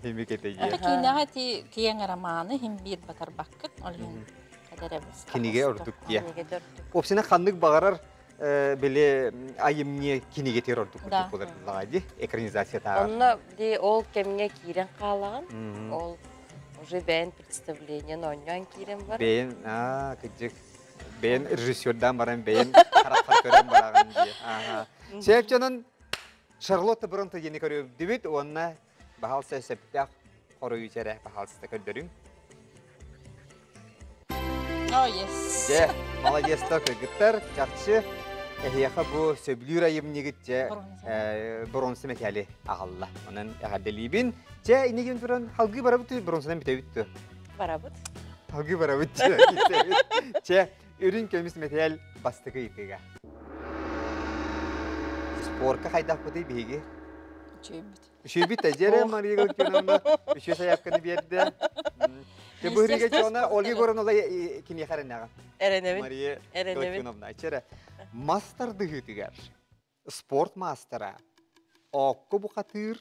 Симик этэ Ото киинэҕэ ти киэҥ романы хим биир батарбаккыт, ол иһин кадеребис. Кинигэ ордук дия. Кинигэ ордук. Опсина ханнык баҕарар били айымньы кинигетер ордук курдук болар ди экранизация тааҕар. Онно ди ол кэмҥэ киирэн хаалаҕын, ол уже бэйэн представлениен оонньоон киирэн бар. Бэйэн, аа, кыдьык. Бэйэн режиссердаан баран бэйэн харахха көрөн бараҕын дии. Ааха. Сээпчанан Шарлотта Бронте диэни көрүбүт уонна баһаалса сөптөөх хоруйу эрэ баһаалыста көрдөрүҥ. Oh, yes. Дьэ, молодецтар кыргыттар, чахчы эһиэхэ бу сөбүлүүр айымньыгыт дьэ бронза мэтээли аҕалла. Онон эҕэрдэлиибин. Чэ, иннигин туран халгыы барабыт бронзанан бүтэбит дуо? Барабыт. Халгыы барабыт. Чэ, үрүҥ көмүс мэтээл бастакы ыйытыыга. Спорка хайдахпытый биһиги? Үчүгэйбит. Үчүгэйбит да дьэрэ Мария Галкиновна үчүгэй сайаапканы биэрдэ. Те быһырыга чона Ольга Егоровна кимиэхэ эрэнэҕин? Эрэнэбин. Мария Эрэнэбин. Галкиновна чэрэ. Мас тардыһыытыгар спорт маастара Оокко бухатыыр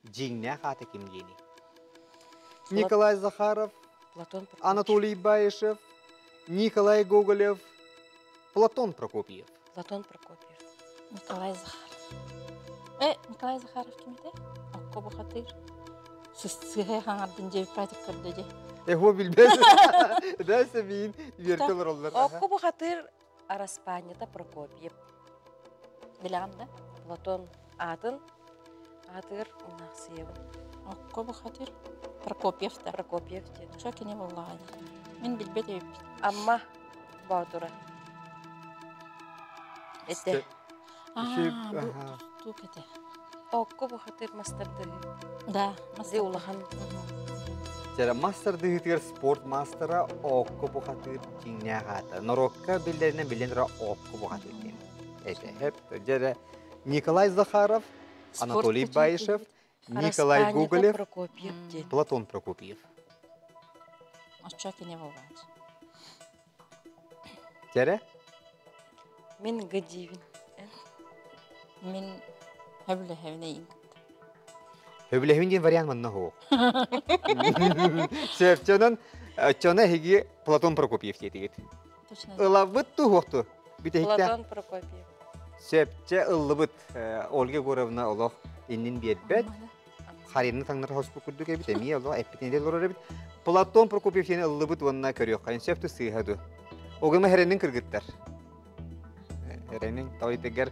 дьиҥнээх аата ким диэний? Николай Захаров, Платон Прокопьев. Анатолий Баишев, Николай Гоголев, Платон Прокопьев. Платон Прокопьев. Николай Захаров. Э, Николай Захаров ким этэ? Окко бухатыр. Сыһы хаҥардын дьэбиппаатык көрдө дьэ. Эһо билбэт. Да, сэмиин үөртэ олороллор. Окко бухатыр Араспаанньата Прокопьев. Билэҕин да? Платон аатын аатыгар мунаахсыйабын. Окко бухатыр Прокопьев да. Прокопьев диэн. Чо кини буоллаҕа Мин билбэт эбиппин. Амма Боотура. Этэ. Аа, бу тустуук этэ. Окко бухатыр мастардыһы. Да, Ди улахан. Дьэ, мастардыһыытыгар спорт маастара Оокко бухатыыр дьиҥнээх аата. Норуокка биллэринэн биллэн турар Оокко бухатыыр диэн. Этэ. Хэп. Дьэ, Николай Захаров, Анатолий Баишев, Николай Гоголев, Прокопьев диэн. Платон Прокопьев. Оччо кини буолбаат. Дьэрэ? Мин Г диибин. Мин хөбүлэһэбин эйигин. Хөбүлэһэбин диэн вариант манна суох. Сөпчөнөн оччоно эһиги Платон Прокопьев диэтигит. Ылабыт туһуохту. Бүтэһиктэ. Платон Прокопьев. Сөпчө ыллыбыт. Ольга Егоровна олох иннин биэрбэт. Харины таҥнар хоспут курдук эбит, эмиэ олох эппитин олорор эбит. Платон Прокопьев диэн ыллыбыт уонна көрүөххэ сөптө сыыһа ду. Огыма хэрэнин кыргыттар. Эрэнин тойтыгар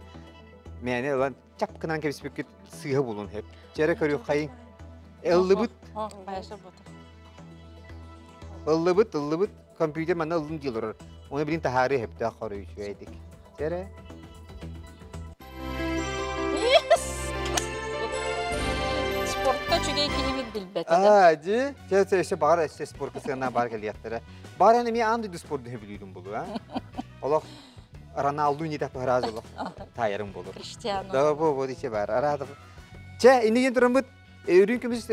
мээнэ ылан чап гынан кэбиспиккит сыыһа булун хэп. Чэрэ көрүөххэйиҥ. Ыллыбыт. Ыллыбыт, ыллыбыт. Компьютер манна ыллым дии олорор. Оны билин таһаарыы хэптөөх хоруй үчүгэйдик. Чэрэ. Спортка үчүгэй киһибит билбэтэ. Аа, ди. Чэ, чэ, өссө баҕар өссө спортка сыана бар кэлиэхтэрэ. Баар эн эмиэ аан дойду спорду сөбүлүүрүм болу, а? Олох Роналду не так раз олох таайарым болу. Криштиану. Да, бу бу диче бар. Араада. Чэ, иннигин тураммыт өрүн көмүс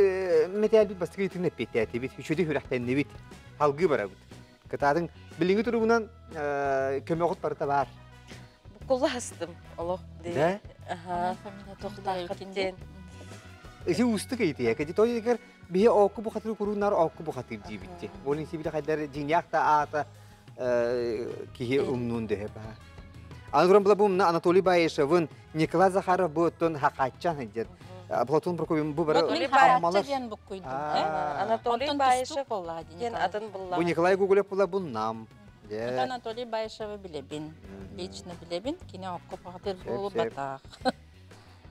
метээлбит бастакы итин эппиэттээтибит. Үчүгэй хүрэхтэннибит. Халгыы барабыт. Кытаатыҥ билиҥҥи туругунан көмөҕүт барыта баар. Буккулла астым олох дии. Да? Аха. Тохтааххыт Ити уустук ыйытыйа. Кэди той егер биһи оокку бухатыр курууннар оокку бухатыр диибитти. Ол инси хайдар дьиҥнээх да аата киһи умнуун дөһө баha. Аны туран була бу Анатолий Баишевын, Николай Захаров бу оттон хакааччан сылдьар. Платон Прокопьев бу бары Аммалар. диэн буккуйдум. Анатолий Баишев диэн атын булла. Бу Николай Гоголев була бу нам. Анатолий Баишевы билебин. Лично билебин. Кини окко баҕатыр буолу батаах.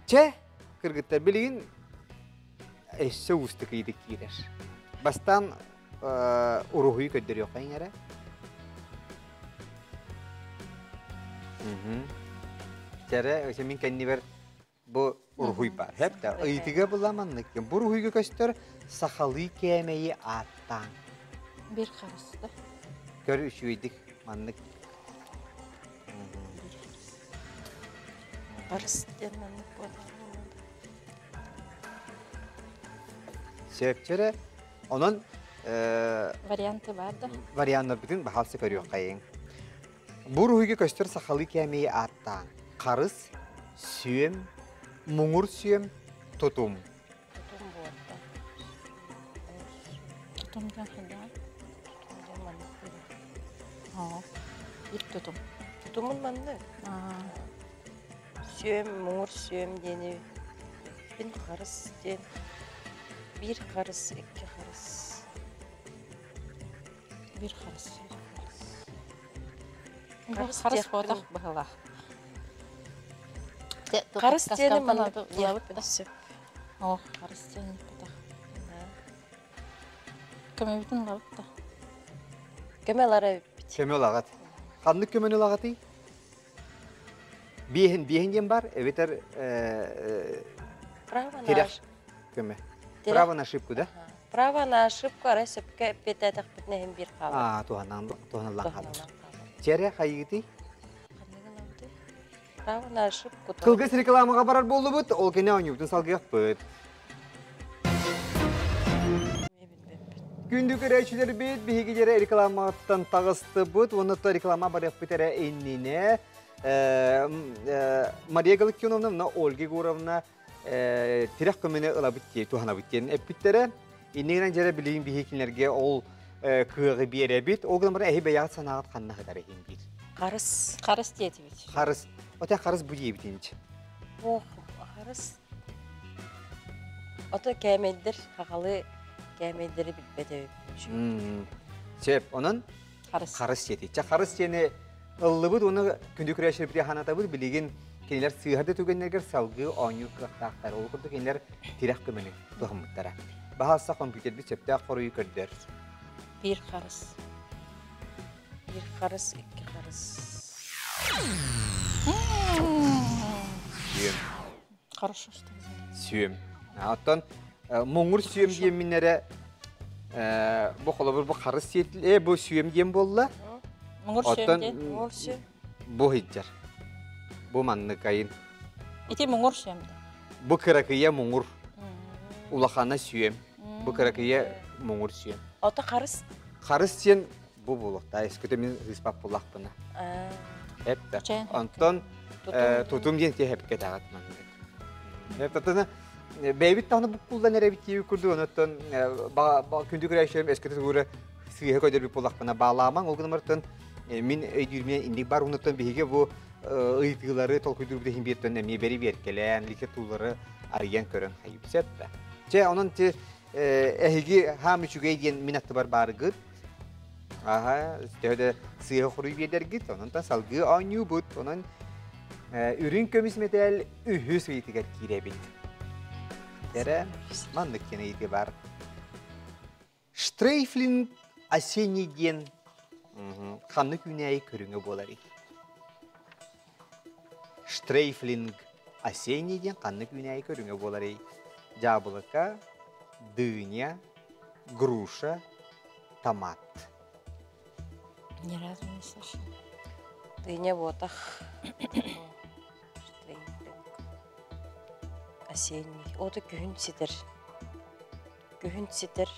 Че, кыргыттар билигин өссө уустук ыйытык киирэр. Бастаан уруһуйу көрдөрүөххэ эрэ. Чэрэ, өсө мин кэннибэр бу уруһуй бар. Хэп ыйытыга була маннык. Бу уруһуйга көстөр сахалыы кээмэйи ааттаан. Бир харыста. Көр үчүгэйдик маннык. Харыс диэн маннык буолар. Сөпчөрө. Онон варианты бар да. Варианнарбытын баһалсы көрүөххэйиҥ. Бу уруһуйга көстөр сахалыы кээмэйи ааттаан. Харыс, сүөм, муҥур сүөм, тутум. Тутум буолта. Тутум диэн хайдах? Тутум диэн маннык буолар. Аа. Ир тутум. Тутумун маннык. Аа. Сүөм, муҥур сүөм диэни бин харыс диэн биир харыс, икки харыс. Бир харыс. Харыс харыс буотах быһылаах. Харыс диэни маннык диэхпин сөп. О, харыс диэн иппэтэх. Көмөбүтүн ылабыт да. Көмө ылара эбиппит. Көмө ылаҕыт. Ханнык көмөнү ылаҕытый? Биэһин, биэһин диэн бар, эбэтэр Право на тирэх көмө. Право на ошибку, да? Право на ошибку арай сөпкө эппиэтээтэхпитинэ иһин биир хаалар. Аа, туһанан туһаналлан хаалар. Чэрэ хайыгытый? Право на ошибку. Кылгас рекламаға барар боллубут, ол кene оонньуубутун салгыахпыт. Күндү көрөөччүлэрбит, биһиги дьэрэ рекламаттан таҕыстыбыт, уонна реклама барыахпыт эрэ иннинэ Мария Галактионовна, мына Ольга Егоровна тирэх көмөнү ылабыт дии, туһанабыт диэн эппиттэрэ. Иннигинэн дьэрэ билигин биһи кинилэргэ ол кыаҕы биэрэбит. Ол гынан баран эһи бэйэҕит санааҕыт ханна сытар иһин биир. Харыс. Харыс диэтибит. Харыс. Оте харыс бу диэбитинч. Ох, харыс. Ото кээмэйдэр хахалы кээмэйдэри билбэт эбиппин. Сөп, онон Харыс. Харыс диэти. Ча харыс диэни ыллыбыт уонна күндү күрээширбити ханатабыт билигин кинилэр сыыһарды түгэннэргэр салгыы оонньуур кыахтаахтар. Ол курдук кинилэр тирэх көмөнү туһаммыттара. Баһаалса компьютербит сөптөөх хоруйу көрдөр. Бир харыс. Бир харыс, икки харыс. Сүөм. Хорошо, что Сүөм. Оттон муҥур сүөм диэмминнэрэ бу холобур бу харыс сиэтил бу сүөм диэн буолла. Муҥур сүөм диэн. Муҥур сүөм. Бу хиджар. Бу маннык айын. Ити муҥур сүөм да. Бу кыракыйа муҥур. Улахана сүөм. Бу кыракыйа муҥур сүөм. Ото харыс. Харыс диэн бу буолуохтаа. Эскүтэ мин ыыспап буллахпына. Эппэ. Онтон тутум диэн ти хепке таҕат маннык. Эптатына бэйбит таһына буккуллан эрэбит тиби курдук онуттан күндү күрээшерим эскүтэ тугура сыыһа көдөрбүт буллахпына баалаамаҥ ол гынамартан мин өйдүүрмэ инник бар унуттан биһиги бу ыйытыылары толкуйдуурбут иһин биэртэн эмиэ бэри биэркэлээн литературалары арыйан көрөн хайыпсэт да. Чэ онон ти эһиги хаам үчүгэй диэн мин аттыбар баарыгыт. Аха, төһө да сыыһа хоруй биэрдэргит, онон та салгыы оонньуубут. Онон үрүҥ көмүс мэтээл үһүс ыйытыгар киирэбит. Эрэ маннык диэн ыйытыы бар. Штрейфлинг осенний диэн ханнык үүнээйи көрүҥэ буоларый? Штрейфлинг осенний диэн ханнык үүнээйи көрүҥэ буоларый? Дьаабылыка, дыня, груша, томат. Ни разу не слышала. Дыня буотах. Штрейфлинг. Осенний. Ото күһүн ситэр. Күһүн ситэр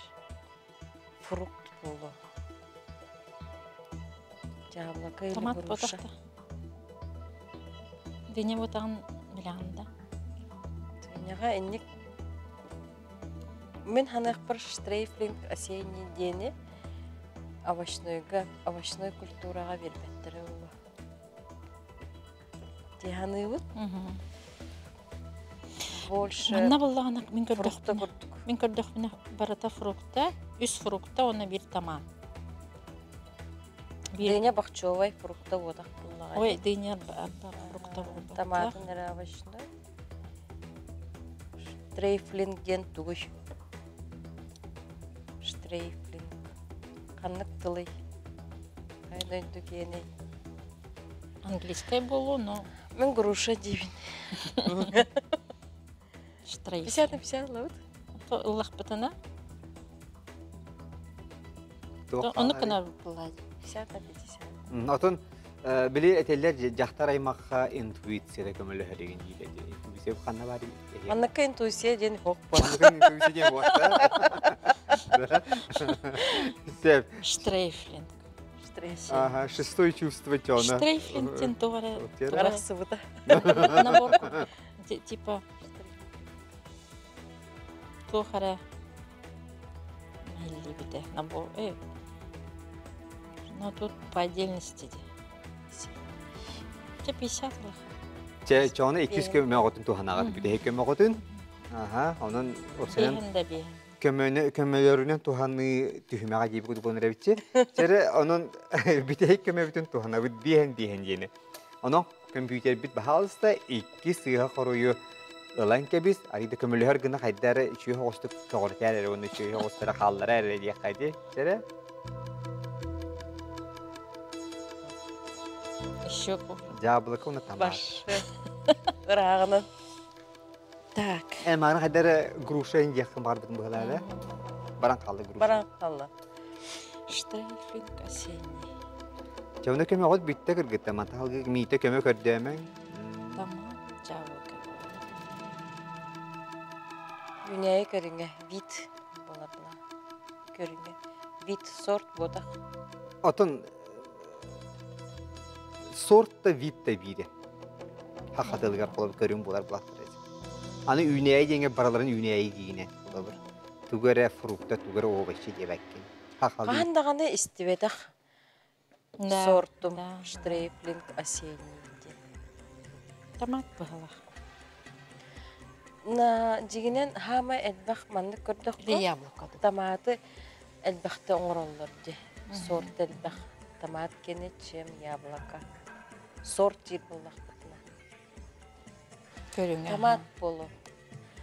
фрукт буолуо. Яблоко или Томат груша. буотахта. Дыня буотаҕын билэҕин да? Дыняҕа инник Мин ханыахпар штрейфлинг осенний диэни овощнойга, овощной культураҕа биэрбэттэрэ буолуо. Дии саныыбыт. Больше Манна буллаҕына мин фрукта көрдөхпүнэ, курдук. мин көрдөхпүнэ барыта фрукта, үс фрукта уонна биир томат. Биир Дыня бахчевай фрукта буотах буллаҕа. Ой, дыня фрукта буолбатах. Томатын эрэ овощной. Штрейфлинг диэн тугуй? Штрейфлинг. Ханнык тылый? Хайа дойду киэний? Английскай буолуо, но Мин груша диибин. Штрейфлинг. 50 на 50 ылабыт. Ыллахпытына Ону гына булла. 50 на 50. Отон били этэллэр дьахтар аймахха интуиция көмөлөһөр деген диилэр. Интуиция ханна бар? Манныкка интуиция диэн хоқ бар. Манныкка интуиция диэн буолла. Сеп. Штрейфлинг. Штрейфлинг. Ага, шестой чувство тёна. Штрейфлинг тен тугара. Арахсыбыта. Набор типа туох эрэ иһиллибитэ набор но тут по отдельности дии. Чэ 50 лах. Чэ, чону иккис көмөҕөтүн туһанаҕыт бүтэһик көмөҕөтүн. Аха, онон осенен Биэһин да биэһин. көмөнү көмөлөрүнэн туһаныы түһүмэҕэ диэбит курдук буолан эрэбитчи. Чэрэ, онон бүтэһик көмөбүтүн туһанабыт биэһин биэһин диэни. Онон көмпүүтэрбит баһаалыста икки сыыһа хоруйу ылан кэбис, арыйда көмөлөһөр гына хайда эрэ үчүгэй оҕустук көҕүрүтээр эрэ уонна үчүгэй оҕустара хааллара эрэ диэххэ дии. Чэрэ? Еще Дьаабылыка уонна томат. Баш. Ырааҕынан. Так. Э, мааны хайда эрэ груша ин диэххин баҕарбытым быһалаа Баран хаалла груша. Баран хаалла. Штрейфинг осенний. Чэ, онно көмөҕүт бүттэ кыргытта. Мантан миитэ көмө көрдөөмөҥ. Томат, дьаабылыка. Үүнээйи көрүҥэ вид буолар көрүҥэ. Вид сорт буотах. Отон сорт да вид да биирэ. Хахатылыгар холобур көрүҥ буолар булаттар. Аны үүнээйи диэҥэ бараларын үүнээйи диинэ холобур. Тугу эрэ фрукта, тугу эрэ овощи диэбэккин. Хахалыы. Хаһан даҕаны истибэтэх Да, сортум да. штрейфлинг осенний диэн. Томат быһалах. На дьигинэн хаама элбэх маннык көрдөххө Или яблоко. томаты элбэхтэ оҥороллор дии. Сорт элбэх. Томат кини чем яблоко. Сорт диир буоллахпытына. Көрүҥэ. Томат буолуо.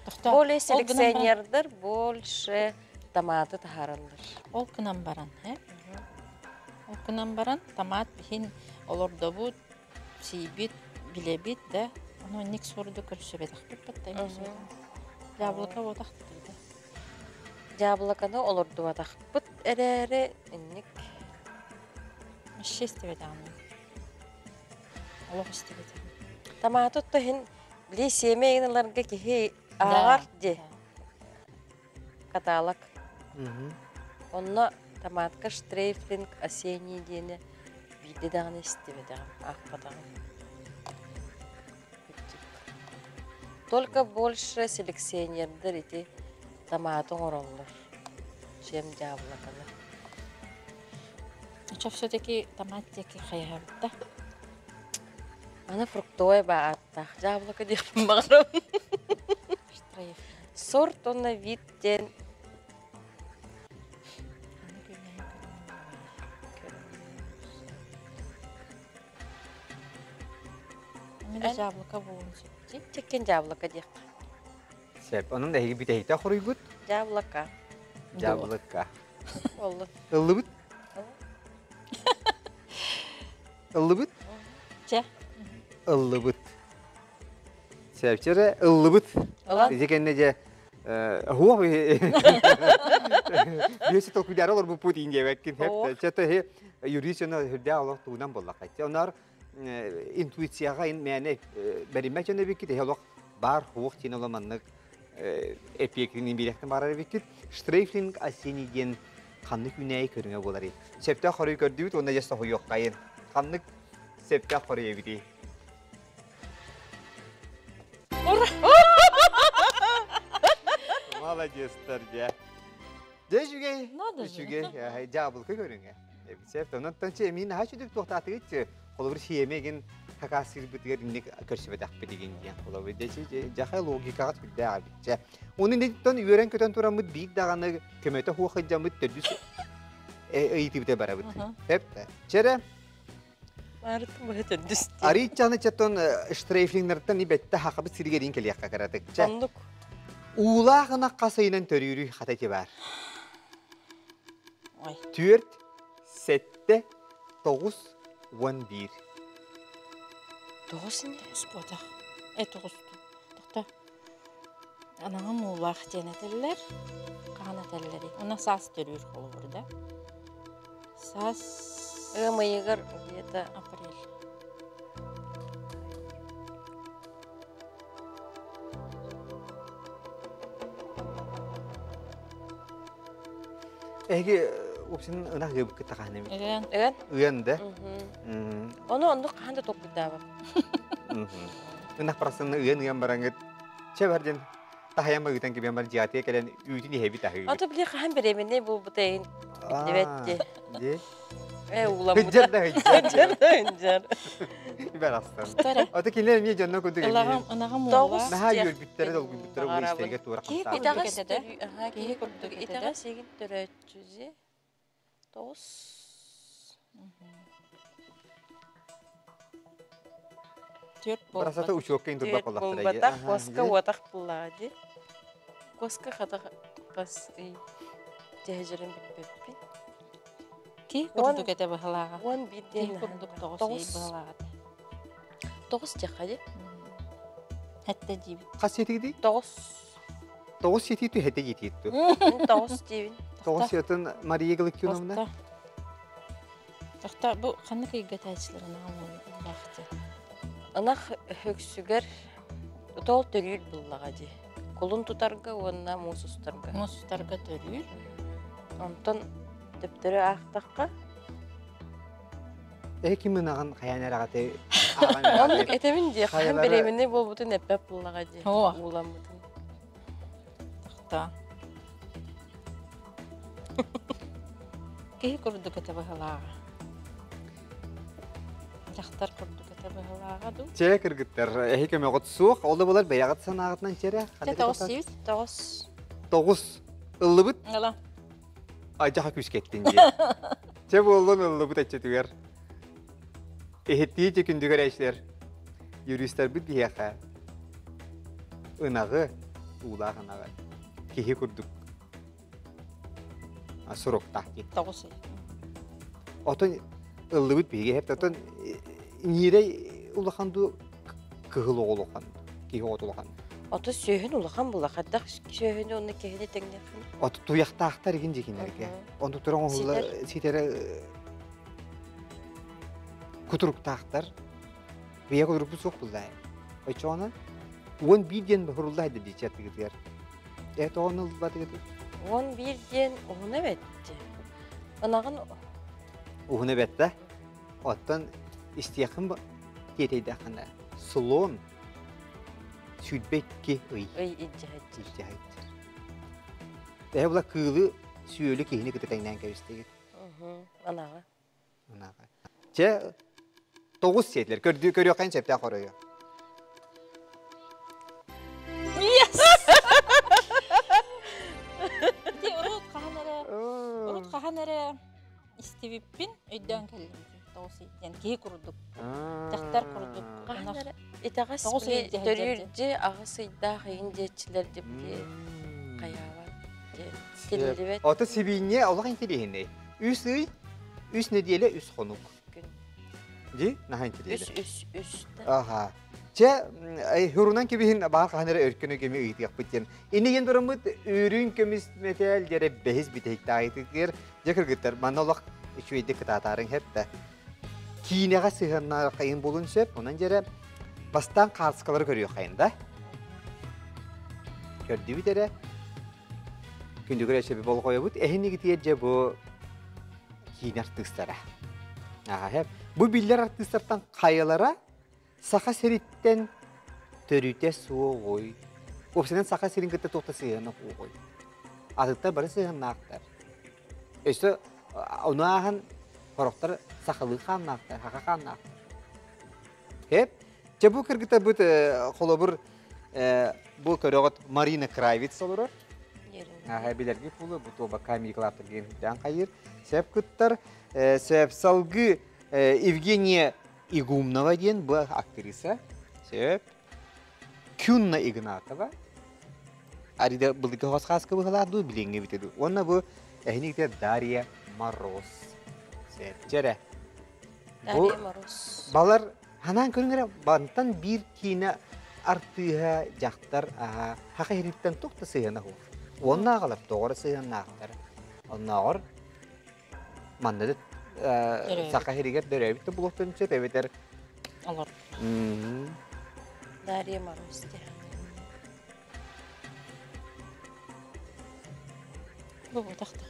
Тохтоо. Более Ол гынан баран, селекционердар больше томаты таһаараллар. ол гынан баран, э? Ол гынан баран томат биһин олордобут, сиибит, билэбит да, ону ник суорду көрсөбөтөхпүт баттай. Яблоко буотах да. Яблоконы олордубатахпыт эрээри инник Вообще истибэтэҕим. Олох истибэтэҕим. томаты иһин били сиэмэ ыларга киһи ааҕар дии каталог. Онно томатка штрейфлинг осенний диэни биирдэ даҕаны истибэтэҕим, аахпатаҕым. Только больше селекционердэр ити томаты оҥороллор, чем яблоконы. Чё все-таки томат диэки хайаһабыт да? Аны фруктовай бааттаах яблоко диэхпин баҕарабын. Штрейфлинг. Сорт уонна вид диэн Аны күннээн Мин Эн яблоко буолуон сөп дии. чеккен яблоко диэххэ. Сеп, онон эһиги бүтэһикте хоруйгут. Яблоко. Яблоко. Оллун. Ыллыбыт? Ыллыбыт? Чэ. Ыллыбыт. Сепчере ыллыбыт. Ылан. Ити кэннэ дьэ хуох биэси толкуйдаары олорбуппут иин диэбэккин. Чэ то юрист дьоно үрдээх олох тугунан буоллахха. Онор интуицияҕа мээнэ бэриммэт дьон эбиккит эһи олох баар хуох диэн оло маннык эпиэкрини биэрэхтэн баарар эбиккит. Штрейфлинг осенний диэн ханнык үүнээйи көрүҥэ буоларый? Сөптөөх хоруй көрдүбүт уонна дьэ соһуйуоххайын. Ханнык сөптөөх хоруй эбитий? Молодецтар дьэ. Дьэ үчүгэй. Үчүгэй. Дьаабылка көрүҥэ. Эбит. Онон эмиин наһаа үчүгэй туохтаатыгыт холобур сиэмэ хакассыырбытыгар инник көрсүбэтэхпит игин диэн холобур дьэ логикаҕа сүрдээх эбит Оны инниттэн үөрэн-көтөн тураммыт биир даҕаны көмөтө хуох ыдьаммыт төрдүс ыйытыыбыта барабыт. Тэп Чэрэ Арыыччаны чаттон штрейфлингнартан ибетте хақабыт сиригерин келиэххэ каратык. Оннук. Уулаах ынах хас ыйынан төрүүрүй хата ити бар. 4, 7, 9, 11. 9 не? Спотах. Э 9. Тохто. Анаҕым уулаах диэн этэллэр. Хаһан этэллэрий? Уна саас төрүүр холобур да. Саас Ыам ыйыгар где-то апрель. Эһиги упсин ынах ыабыккыт хаһан эбит? Ыан. Ыан. Ыан да? Ону оннук хаһан да толкуйдаабат. Ынах барахсаны ыан-ыан бараҥыт чэ бар диэн таһайан ыытан кибиэн бар дьиатыга кэлэн үүтүн иһэбит аһыыбыт. Ото били хаһан беременный буолбута эйин биллибэт ди. Ди. Э ууламмыта. Хыдьар да хыдьар. Хыдьар да хыдьар. Барахсан. Ото кинилэр эмиэ дьонно курдук эмиэ. Ынаҕым уулаах. Наһаа үөрбүттэрэ долгуйбуттара бу истэргэ туора Киһи хамсаабыт. курдук этэ да. Киһи курдук этэ да. Итэҕэс игин төрөөччү 9 Түөрт Барасата буолбат. учуокка турбак Түөрт буоллахтара. буолбатах, куоска уотах буллаҕа дии. Куоска хата хас ый дьэһдьэрин билбэппин. Киһи курдук этэ быһалааҕа. 11 Киһи диэн курдук 9 ый быһалааҕа этэ. 9 диэххэ дии. Хэтте диибит. Хас сиэтигидий? 9. 9 сиэтии ту хэтэ диэтиит ту. 9 диибин. 9 сиэтин Мария Галактионовна. Тохто бу ханнык ыйга этээчилэр ынаҕым уулаах диэн. Ынах өксүгэр тол төрүүр буллаҕа дии. Кулун тутарга уонна муус устарга. Муус устарга төрүүр. Онтон төптөрү аахтахха Э ким ынаҕын хайаан эрэҕэти Оннук этэбин дии, хаһан беременный буолбутун эппэт буллаҕа дии. Ууламмытын. Тохто. Киһи курдук этэ быһалааҕа. Дьахтар курдук этэ быһалааҕа дуу? Чэ, кыргыттар, эһи көмөҕүт суох. Ол да буолар бэйэҕит санааҕытынан чэрэ. Чэ, 9 сиибит. 9. 9. Ыллыбыт? Ыла. Айдьаха күүскэттин дии. Чэ буоллун ыллыбыт эччэтигэр. Иһиттии күндүгэр эшлер. Юристарбыт биһиэхэ ынаҕы, уулаах ынаҕы киһи курдук суруктаах дии. 9 ый. Отон ыллыбыт биһиги хэп отон ньиирэй улахан дуу кыһыл оҕо улахан киһи оҕото улахан. Ото сүөһүн улахан була хайдах сүөһүнү онно киһини тэҥниэххин. Ото туйахтаахтар игин дьикиннэргэ. Онту туран оҥоһуллар ситэрэ кутуруктаахтар. Бэйэ кутурукпут суох буллаа. Оччоҕуна 11 диэн бохурулла хайда дии чаттыгытыгар. Э тоҕону ылбатыгыт? 11 диэн уһуна бэтти. Ынаҕын Уһуна бэтте. Оттон истиэххин тиэтэйдэххинэ слон 22 ый. Ый илдьэһэччир. Илдьэһэччир. Эһэ була кыылы сүөлү киһини кытта тэҥнээн кэбистигит. Ынаҕы. Ынаҕы. Чэ, 9 сиэтилэр. Көрдүү көрүөххэ сөптөөх оройу. Yes! Ити урут хаһан эрэ урут хаһан эрэ истибиппин өйдөөн кэллим. 9 ый диэн киһи курдук. Дьахтар курдук. Хаһан эрэ итэҕэс төрүүрдьи аҕыс ыйдаах ыйын диэччилэр дип хайаабат тиллибэт. Ото сибиинньэ олох интириэһинэй. Үс ый, үс нэдиэлэ, үс хонук. Ди, наһаа интириэһинэй. Үс, үс, үс. Аха. Чэ, хурунан кэбиһин баар хаһан эрэ өркөнө көмө ыйытыахпыт диэн. Иннигин тураммыт үрүҥ көмүс мэтээл диэре бэһис бүтэһиктааҕытыгар дьэ кыргыттар манна олох үчүгэйдик кытаатаарыҥ хэптэ. Киинэҕэ сыһыаннаах хайын булун сөп, онон дьэрэ бастаан хаартыскалары көрүөххэйин да. Көрдүбүт эрэ. Күндүгэр өссө болҕойобут. Эһинигитиэр дьэ бу киинэ артыыстара. Аха, хэп. Бу биллэр артыыстартан хайалара Саха сириттэн төрүтэ суоҕуй? Уопсайынан Саха сирин кытта туох да сыһыана суоҕуй? Атыттар бары сыһыаннаахтар. Өссө ону ааһан сорохтор сахалыы хааннаахтар, саха хааннаахтар. Хеп. Чэ бу кыргытабыт холобур бу көрөҕүт Марина Кравец олорор. Аха билэрги пулу бу туоба Камили Клаптер диэн хүндээн хайыр. Сөп кыттар. Сөп салгыы Евгения Игумнова диэн бу актриса. Сөп. Кюнна Игнатова. Арида былыргы хос хааска быһылаах дуу билиҥҥи эбитэ дуу. Уонна бу эһиникте Дарья Мороз. Сөп. Дьэрэ. Дарья Мороз. Балар ханаан көрүҥ эрэ бантан биир киинэ артыыһа дьахтар аха хаха иһириттэн туох да сыһыана суох. Уонна аҕалар тоҕо эрэ сыһыаннаахтар. Оннооҕор манна да саха сиригэр төрөөбүт да буолуохтарын сөп эбэтэр олор. Дарья Мороз Бу бутахта.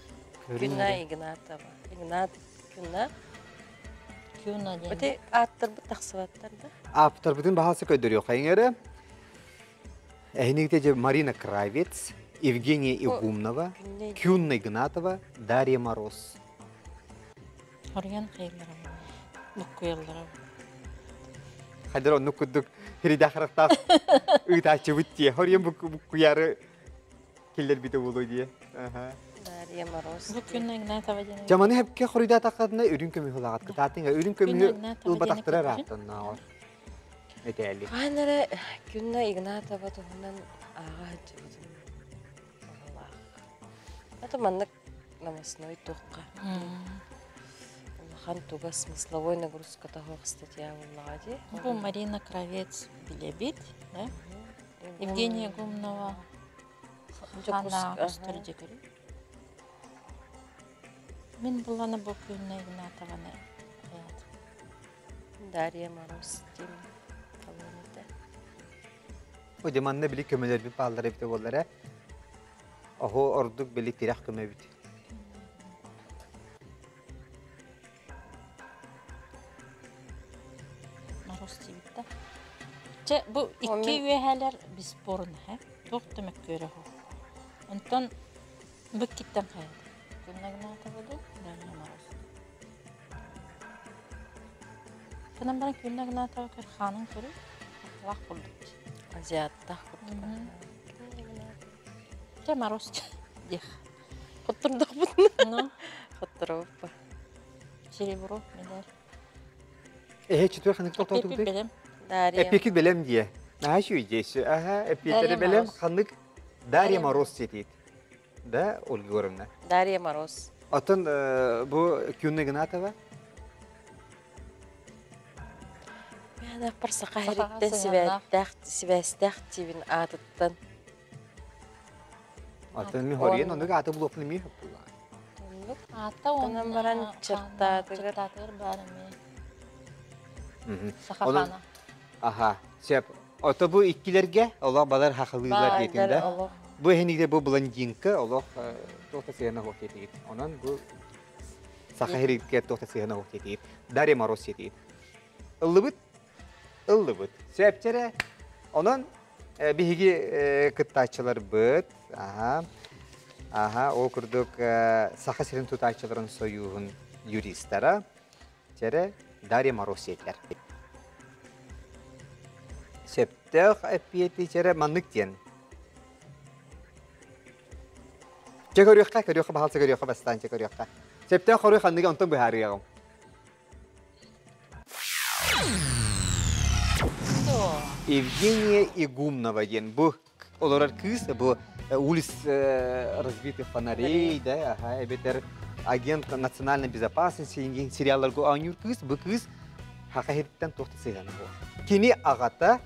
Күнна Игнатова. Игнат Күнна. Күнна диэн. Бити ааттарбыт тахсыбаттар да. Ааптарбытын баһаалса көрдөрүөххэйиҥ эрэ. Эһиниги Марина Кравец, Евгения Игумнова, Кюнна Игнатова, Дарья Мороз. Хоруйан хайыллара буккуйаллара. Хайдар оннук курдук хиридэ харахтаах ыытааччыбыт дии. Хоруйан буккуйары киллэрбитэ буолуо дии. Дарья Мороз. Бу Күнна Игнатова диэн. Жаманы хепке хоруйдаатаххытына үрүҥ көмүһү ылаҕыт. Кытаатыҥа үрүҥ көмүһү ылбатахтара ырааттаннааҕар. Этээли. Хаһан эрэ Күнна Игнатова туһунан ааҕа сылдьыбытым баҕалаах. Это маннык новостной туохха улахан туга смысловой нагрузка таһыах статья буоллаҕа дии. Бу Марина Кравец билэбит, да? Евгения Гумнова Хана көстөр Мин булана бу Күнна Игнатованы Дарья Мороз диэн талыан этэ. О, дьэ манна били көмөлөрбүт бааллар эбитэ буоллар ээ. Оһо ордук били тирэх көмөбүт. Мороз диэбит да. Чэ, бу икки үөһээлэр бесспорно, э? Туох да мөккүөрэ суох. Онтон бу иккиттэн хайа? Күнна Игнатова дуу, Дарья Мороз. Кынан баран Күнна Игнатова көр хаанын көрүй, лах курдук. Азиаттах курдук. Чэ, Мороз диэх. Хоттурдахпытына. Ну, Хотторобуппа. серебро медаль. Эһэ четвер ханнык Эппит толтоотугутай? бэлэм. Дарья. Эппикит бэлэм дие. Наһаа үчүгэй Аха, эппиэттэри Дарья бэлэм. Мороз. Ханнык Дарья Дарья Мороз сетит. Да, Ольга Егоровна. Дарья Мороз. Оттон бу Күнна Игнатова Миэнэхпэр саха Сахаҕа иһириттэн сыһыаннаах. сибээстээх сибээстээх тиибин аатыттан Оттон ми хориен оннук ааты булуохпун эмиэ хөп оннук Аата Онон баран чертаатыгар. чертаатыгар баар эмиэ. Саха Онон хаана. аха, сөп. Ото бу иккилэргэ олох балар хахалыылар диэтин да. олох Бу эһиниде бу блондинка олох туох да сыһыана суох диэтигит. Онон бу саха иһиригэр туох да сыһыана суох диэтигит. Дарья Мороз диэтигит. Ыллыбыт, ыллыбыт. Сөпчэрэ. Онон биһиги кыттааччыларбыт, аха, аха, ол курдук Саха сирин тутааччыларын сойууһун юристара, чэрэ Дарья Мороз диэтилэр. Сөптөөх эппиэти чэрэ маннык диэн. Чэ көрүөххэ, көрүөххэ, баһаалса көрүөххэ, бастаан чэ көрүөххэ. Сөптөөх хоруй ханныгы онтон быһаарыаҕым. Евгения Игумнова диэн бу олорор кыыс бу улиц разбитых фонарей да аха эбэтэр агент национальной безопасности диэн сериалларга оонньуур кыыс бу кыыс хаха иһиттэн туох да сыһыана суох. Кини аҕата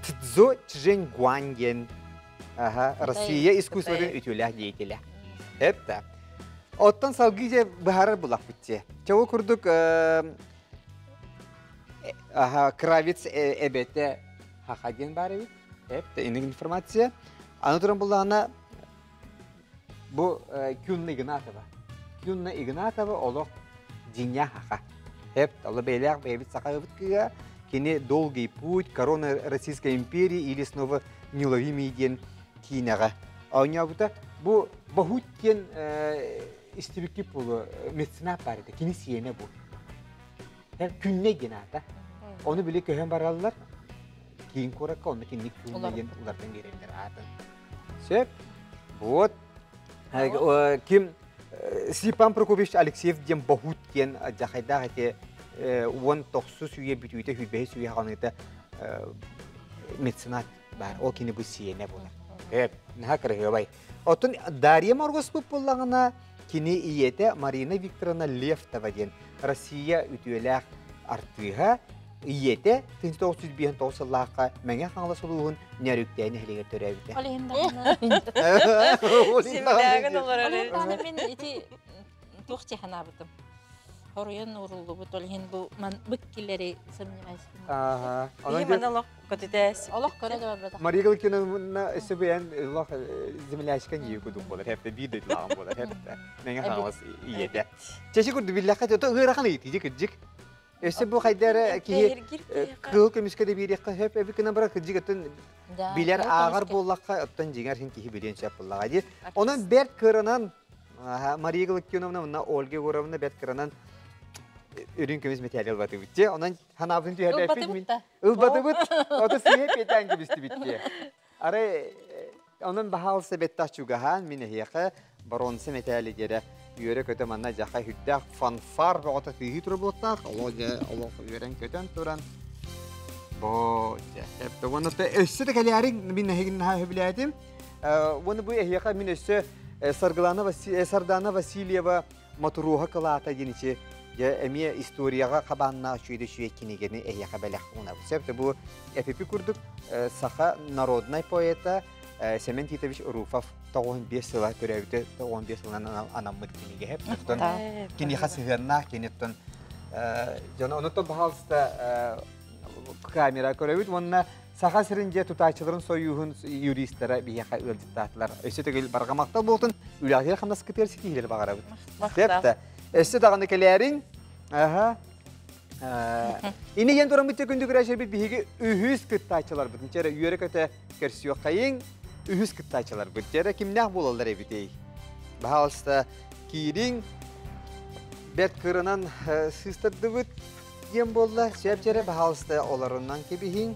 Цзо Чжэньгуань диэн аха Россия искусствотын үтүөлээх деятелэ. Это. Оттон салгыы дьэ быһаарар булахпыт дьэ. Чэ ол курдук аха Кравец эбэтэ хаха диэн баар эбит. Эп инник информация. Аны туран буллаҕына бу Кюнна Игнатова. Кюнна Игнатова олох дьиҥэ хаха. Хеп, алла бэйлээх бэйэбит сахабыт кыыһа, кини «Долгий путь», «Корона Российской империи» или снова «Неуловимый» диэн киинэҕэ оонньообута. Бу Бохут диэн истибикки буолуо меценат баар этэ, кини сиэнэ бу. Күннэй диэн аата. Ону били көһөн бараллар, киин куоракка онно кинини Күннэй диэн улардан биэрэллэр аатын. Сөп. Вот. Ким Степан Прокопьевич Алексеев диэн Бохут диэн дьахайдаах эти 19 үйэ бүтүүтэ 25 үйэ хаҕаныыта меценат баар. Ол кини бу сиэнэ буолар. Сөп. Наһаа кырыһыабай. Оттон Дарья Моргоспут буоллаҕына, кини ийэтэ Марина Викторовна Левтова диэн Россия үтүөлээх артыыһа, ийэтэ 1959 сыллаахха Мэҥэ Хаҥалас улууһун Нөрүктээн нэһилиэгэр төрөөбүтэ. Ол иһин даҕаны Симнээгин олорор. Ол иһин даҕаны мин ити туох дии санаабытым. Хоруйан ууруллубут, ол иһин бу ман быккилэри сомневаюсь. Ааха. Биһи маны олох көтүтээс. Олох көрө да барбатах. Мария Галкиновна өссө бэйэн олох землячка ньиэ кудук буолар, хэппэ биир дойдулааҕым буолар, хэппэ. Мэҥэ Хаҥалас ийэтэ. Чэчи курдук биллэххэ, то ыарахан ыйытыы кырдьык. Өссө бу хайда эрэ киһи кыыл көмүскэ да биэриэххэ сөп эбит гынан баран кырдьык оттон билэр ааҕар буоллахха оттон дьиҥэр иһин киһи билиэн сөп буоллаҕа дии. Онон бэрт кыранан Мария Галактионовна уонна Ольга Егоровна бэрт кыранан үрүҥ көмүс мэтээли ылбатыбыт дии. Онон санаабытын түһэрбэппит мин. Ылбатыбыт. Ото сыыһа пиэтээн кэбистибит дии. Арай онон баһаалыста бэттэх чугаһаан мин эһиэхэ боруонса мэтээли диэрэ үөрэ-көтө манна дьаха үрдээх фанфар бөҕөтө тыаһыы турар буолуохтаах. Олох дьэ олох үөрэн-көтөн туран бо дьэ эптэ уонна өссө да кэлээриҥ мин эһигин наһаа сөбүлээтим. Уонна бу эһиэхэ мин өссө Саргылана Сардана Васильева Мотуруоһа кылаата диэн ичи дьэ эмиэ историяҕа хабааннаах үчүгэй үчүгэй кинигэни эһиэхэ бэлэх уунабыт. Сөп бу эпипи курдук саха народнай поэта Семен Титович Руфов 95 сыла төрөөбүтэ 95 сылынан анаммыт кинигэ. Оттон киниэхэ сыһыаннаах киниттэн дьоно онуттан пожалуйста камера көрөбүт уонна Саха сирин дьиэ тутааччыларын сойууһун юристара биһиэхэ ыалдьыттаатылар. Өссө төгүл барҕа махтал буолтун, үлэҕитигэр хамнаскытыгар ситиһиилэри баҕарабыт. Махтал. Өссө даҕаны кэлээриҥ. Аха. Ини диэн тураммыт күндү күрээчэрбит биһиги үһүс кыттааччыларбытын чэрэ үөрэ-көтө көрсүөххэйиҥ. Үһүс кыттааччыларбыт чэрэ кимнээх буолаллар эбитий? Баһаалыста киириҥ. Бэрт кырынан сыыстардыбыт. Диэн буолла, сөп дьэрэ баһаалыста олорунан кэбиһиҥ.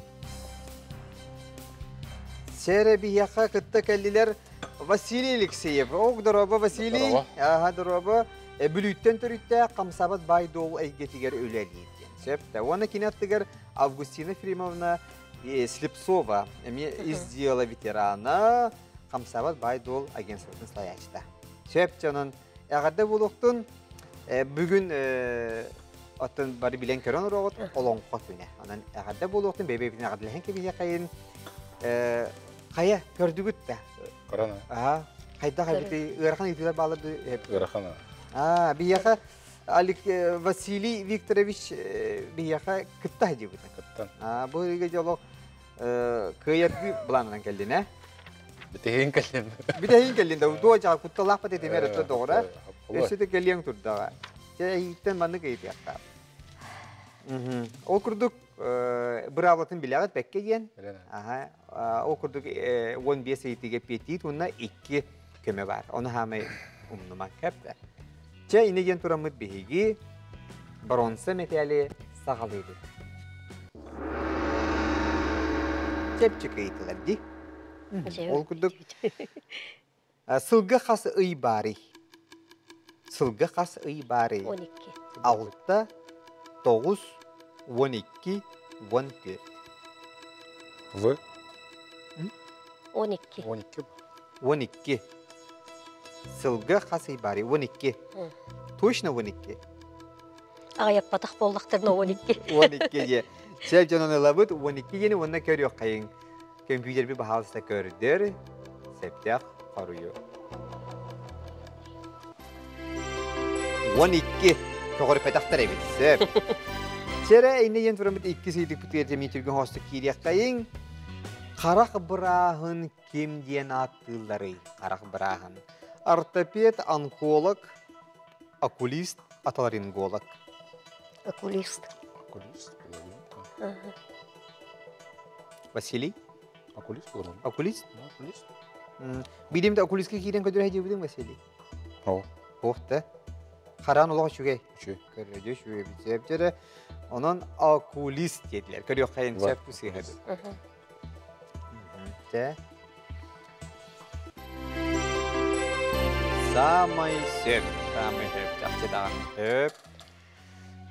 Сэрэ биһиэхэ кытта кэллилэр Василий Алексеев. Ок, дорообо, Василий. Аха, дорообо. Бүлүүттэн төрүттээх хамсаабат баай-дуол эйгэтигэр үлэлиир диэн. Сөп да. Уонна кини аттыгар Августина Ефремовна Слепцова, эмиэ из дела ветерана, хамсаабат баай-дуол агентствотын салайааччыта. Сөп дьонун эҕэрдэ буолуохтун. Бүгүн оттон бары билэн көрөн олороҕут олоҥхо күнэ. Онон эҕэрдэ буолуохтун, бэйэ-бэйэбитин эҕэрдэлэһэн кэбиһиэхэйин. Хайа, көрдүгүт да? Көрөн. Аха. Хайдах эбитий? Ыарахан ыйытыылар баалар дуу? Ыарахан. Аа, биһиэхэ Василий Викторович биһиэхэ кытта сылдьыбыта. Кыттан. Аа, бу ыйга дьолох кыайардыы былаанынан кэллин, ээ? Бүтэһин кэллин. Бүтэһин кэллин да, дуо дьаҕа кутталаахпыт этимэр өттө доҕора. Өссө да кэлиэҥ турдаҕа. Чэ, эһииттэн маннык ыйытыахтаах. Ол курдук быраабылатын билэҕит бэккэ диэн. Аха. Ол курдук 15 ыйытыыга эппиэттиит уонна икки көмө баар. Ону хаамай умнумаҥ кэп. Чэ, инэ диэн тураммыт биһиги боруонса мэтээли саҕалыыбыт. Чэпчэки ыйытылар дии. Ол курдук сылга хас ый баарый? Сылга хас ый баарый? 12. Алта, 9, 12, 14. В? 12. 12. 12. Сылга хас ый баарый? 12. Точно 12? Аҕыйаппатах буоллахтарына 12. 12 диye. Сел дьонун ылабыт 12 диэни уонна көрүөххэйиҥ. Көмпүүтэрби баһаалыста көрдөр, септэх хоруйу. 12 көҕөрпөтөхтөр эбит. Сөп. Чэрэ инне диэн тураммыт икки сыйдыкпытыгар дьэмии түргэн хоостук киириэххэйиҥ. Харах бырааһын ким диэн ааттыылларый? Харах бырааһын. Ортопед, онколог, окулист, отоларинголог. Окулист. Окулист буолабын. Василий? Окулист буолабын. Окулист? Окулист. Билим да окулистка киирэн көдөрө дьиэбитин Василий. О. Ох да. Харан олох үчүгэй. Үчүгэй. Көрөдө үчүгэй битсэптэрэ. Онон окулист диэтилэр. Көрүөххэйин сөп сыыһады. Тэ. Самай сөп. Самай сөп. Чахчы даҕаны сөп.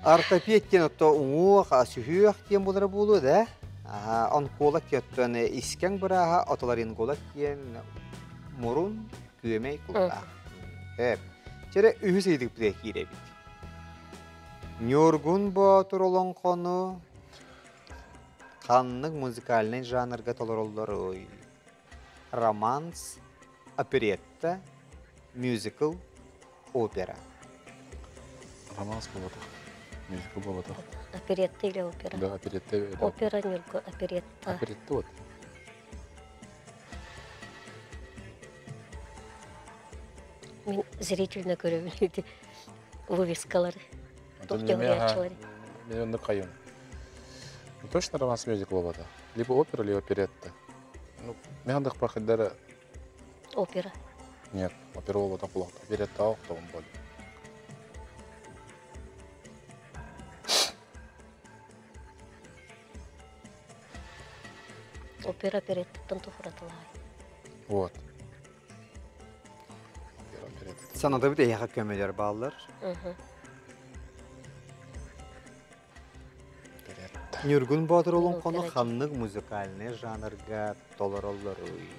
Ортопед диэн отто уҥуох, сүһүөх диэн буолара буолуо да. Онколог диэн искэҥ бырааһа, отоларинголог диэн мурун, күөмэй кулгаах. Сөп. Чэрэ үһүс ыйытыкпытыгар киирэбит. Ньургун Боотур олоҥхону ханнык музыкальнай жанрга толороллоруй? Романс, оперетта, мюзикл, опера. Романс буолбатах. Мюзикл буолбатах. Оперетта или опера? Да, оперетта. Опера, Нюргу, оперетта. Оперетта вот. Мин зрительно көрөбүн ити вывескалары. Туох дьоһуйааччылары. Мен оннук хайым. Точно романс мюзикл буолбатах. Либо опера, либо оперетта. Ну, мен андык бахыдара Опера. Нет, опера буолбатах булахта. Оперетта охтоҕум боль. Опера опереттаттан туһуратылаай. Вот. Санатабыт эһиэхэ көмөлөр бааллар. Ньургун Боотур олоҥхону ханнык музыкальнай жанрга толороллоруй?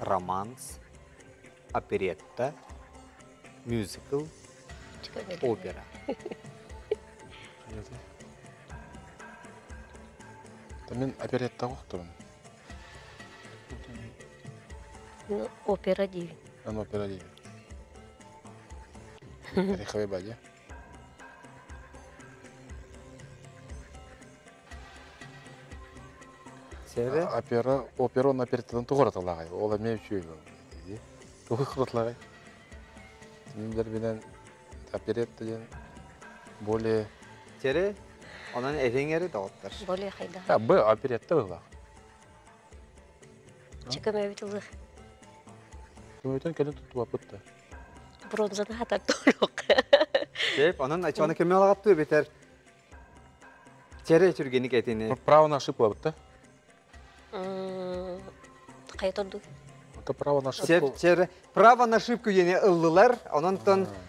Романс, оперетта, мюзикл, опера. Мен оперетта охтум. Опера диибин. Ан опера диибин. Риховый бадя. Себе? Опера, опера он опереттадан тугураталаагай. Ол эмиэ үчүгэй дии. Тугураталаагай. Мин билэрбинэн оперетта диэн более Тере, онон эриҥэри доҕоттор. Более хайда. А, Б оперетта быһылаах. Чэ көмөбүт ылыах. Көмөтөн кэлин туттубаппыт да. Бронзаны хатар турук. Деп, онон ачаны көмө алаҕаттыы битер. Тере түргеник этини. Право на ошибку ылабыт да. Хайа торду. Это право на ошибку. Чер, право на ошибку диэни ыллылар. Онон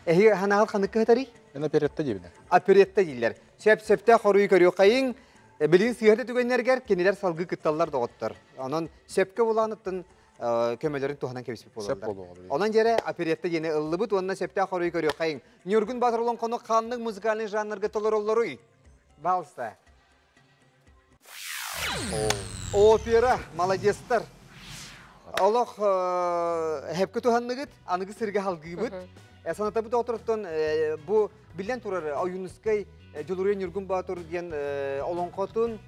эһи ханаал ханыкка хатарый? Мен оперетта диибин. Оперетта дииллэр. Сөп-сөптөөх хоруйу көрүөххэйиҥ. Билигин сыыһата түгэннэргэр кинилэр салгыы кытталлар доҕоттор. Онон сөпкө булааныттан көмөлөрүн туһанан кэбиспит буолаллар. Онон дьэрэ оперетта диэни ыллыбыт уонна сөптөөх хоруйу көрүөххэйиҥ. Ньургун Батыр олоҥхону ханнык музыкальный жанрга толороллоруй? Балса. Опера, молодецтар. Олох хепке туһанныгыт, аныгы сиргэ халгыыбыт. Санатабыт отороттон бу биллэн турар Ойуунускай Дьулуруйа Ньургун Боотур диэн олоҥхотун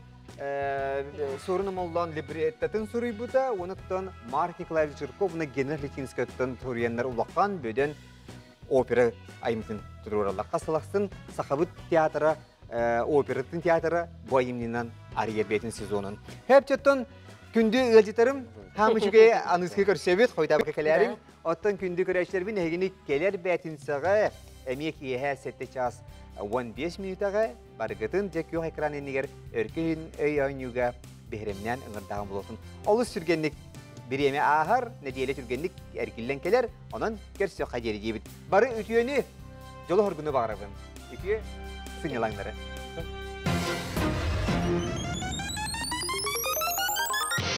Суорун Омоллоон либреттатын суруйбута, онуттан Марк Николаевич Жирков уонна Генрих Литинскайтан суруйаннар улахан бөдөн опера айымньытын туруораллар. Хас Сахабыт театра оператын театра бу айымньынан арыйар бэйэтин сезонун. Хэпчөттөн күндү ыалдьытарым хаам үчүгэй аныскы көрсөбүт, хойдабыкка кэлээрим. Оттон күндү көрөөччүлэрбин эһигини кэлэр бээтинсэҕэ эмиэ киэһэ 7 час 15 минутаҕа барыгытын дьэ күөх экран иннигэр өркүн өй оонньууга биһирэмнээн ыҥырдааҕым буолуохтун. Олус сүргэнник бириэмэ ааһар, нэдиэлэ түргэнник эргиллэн кэлэр, онон көрсүөххэ диэри диэбит. Бары үтүөнү, дьолу-хоргуну баҕарабын. Үтүө сынньалаҥнары.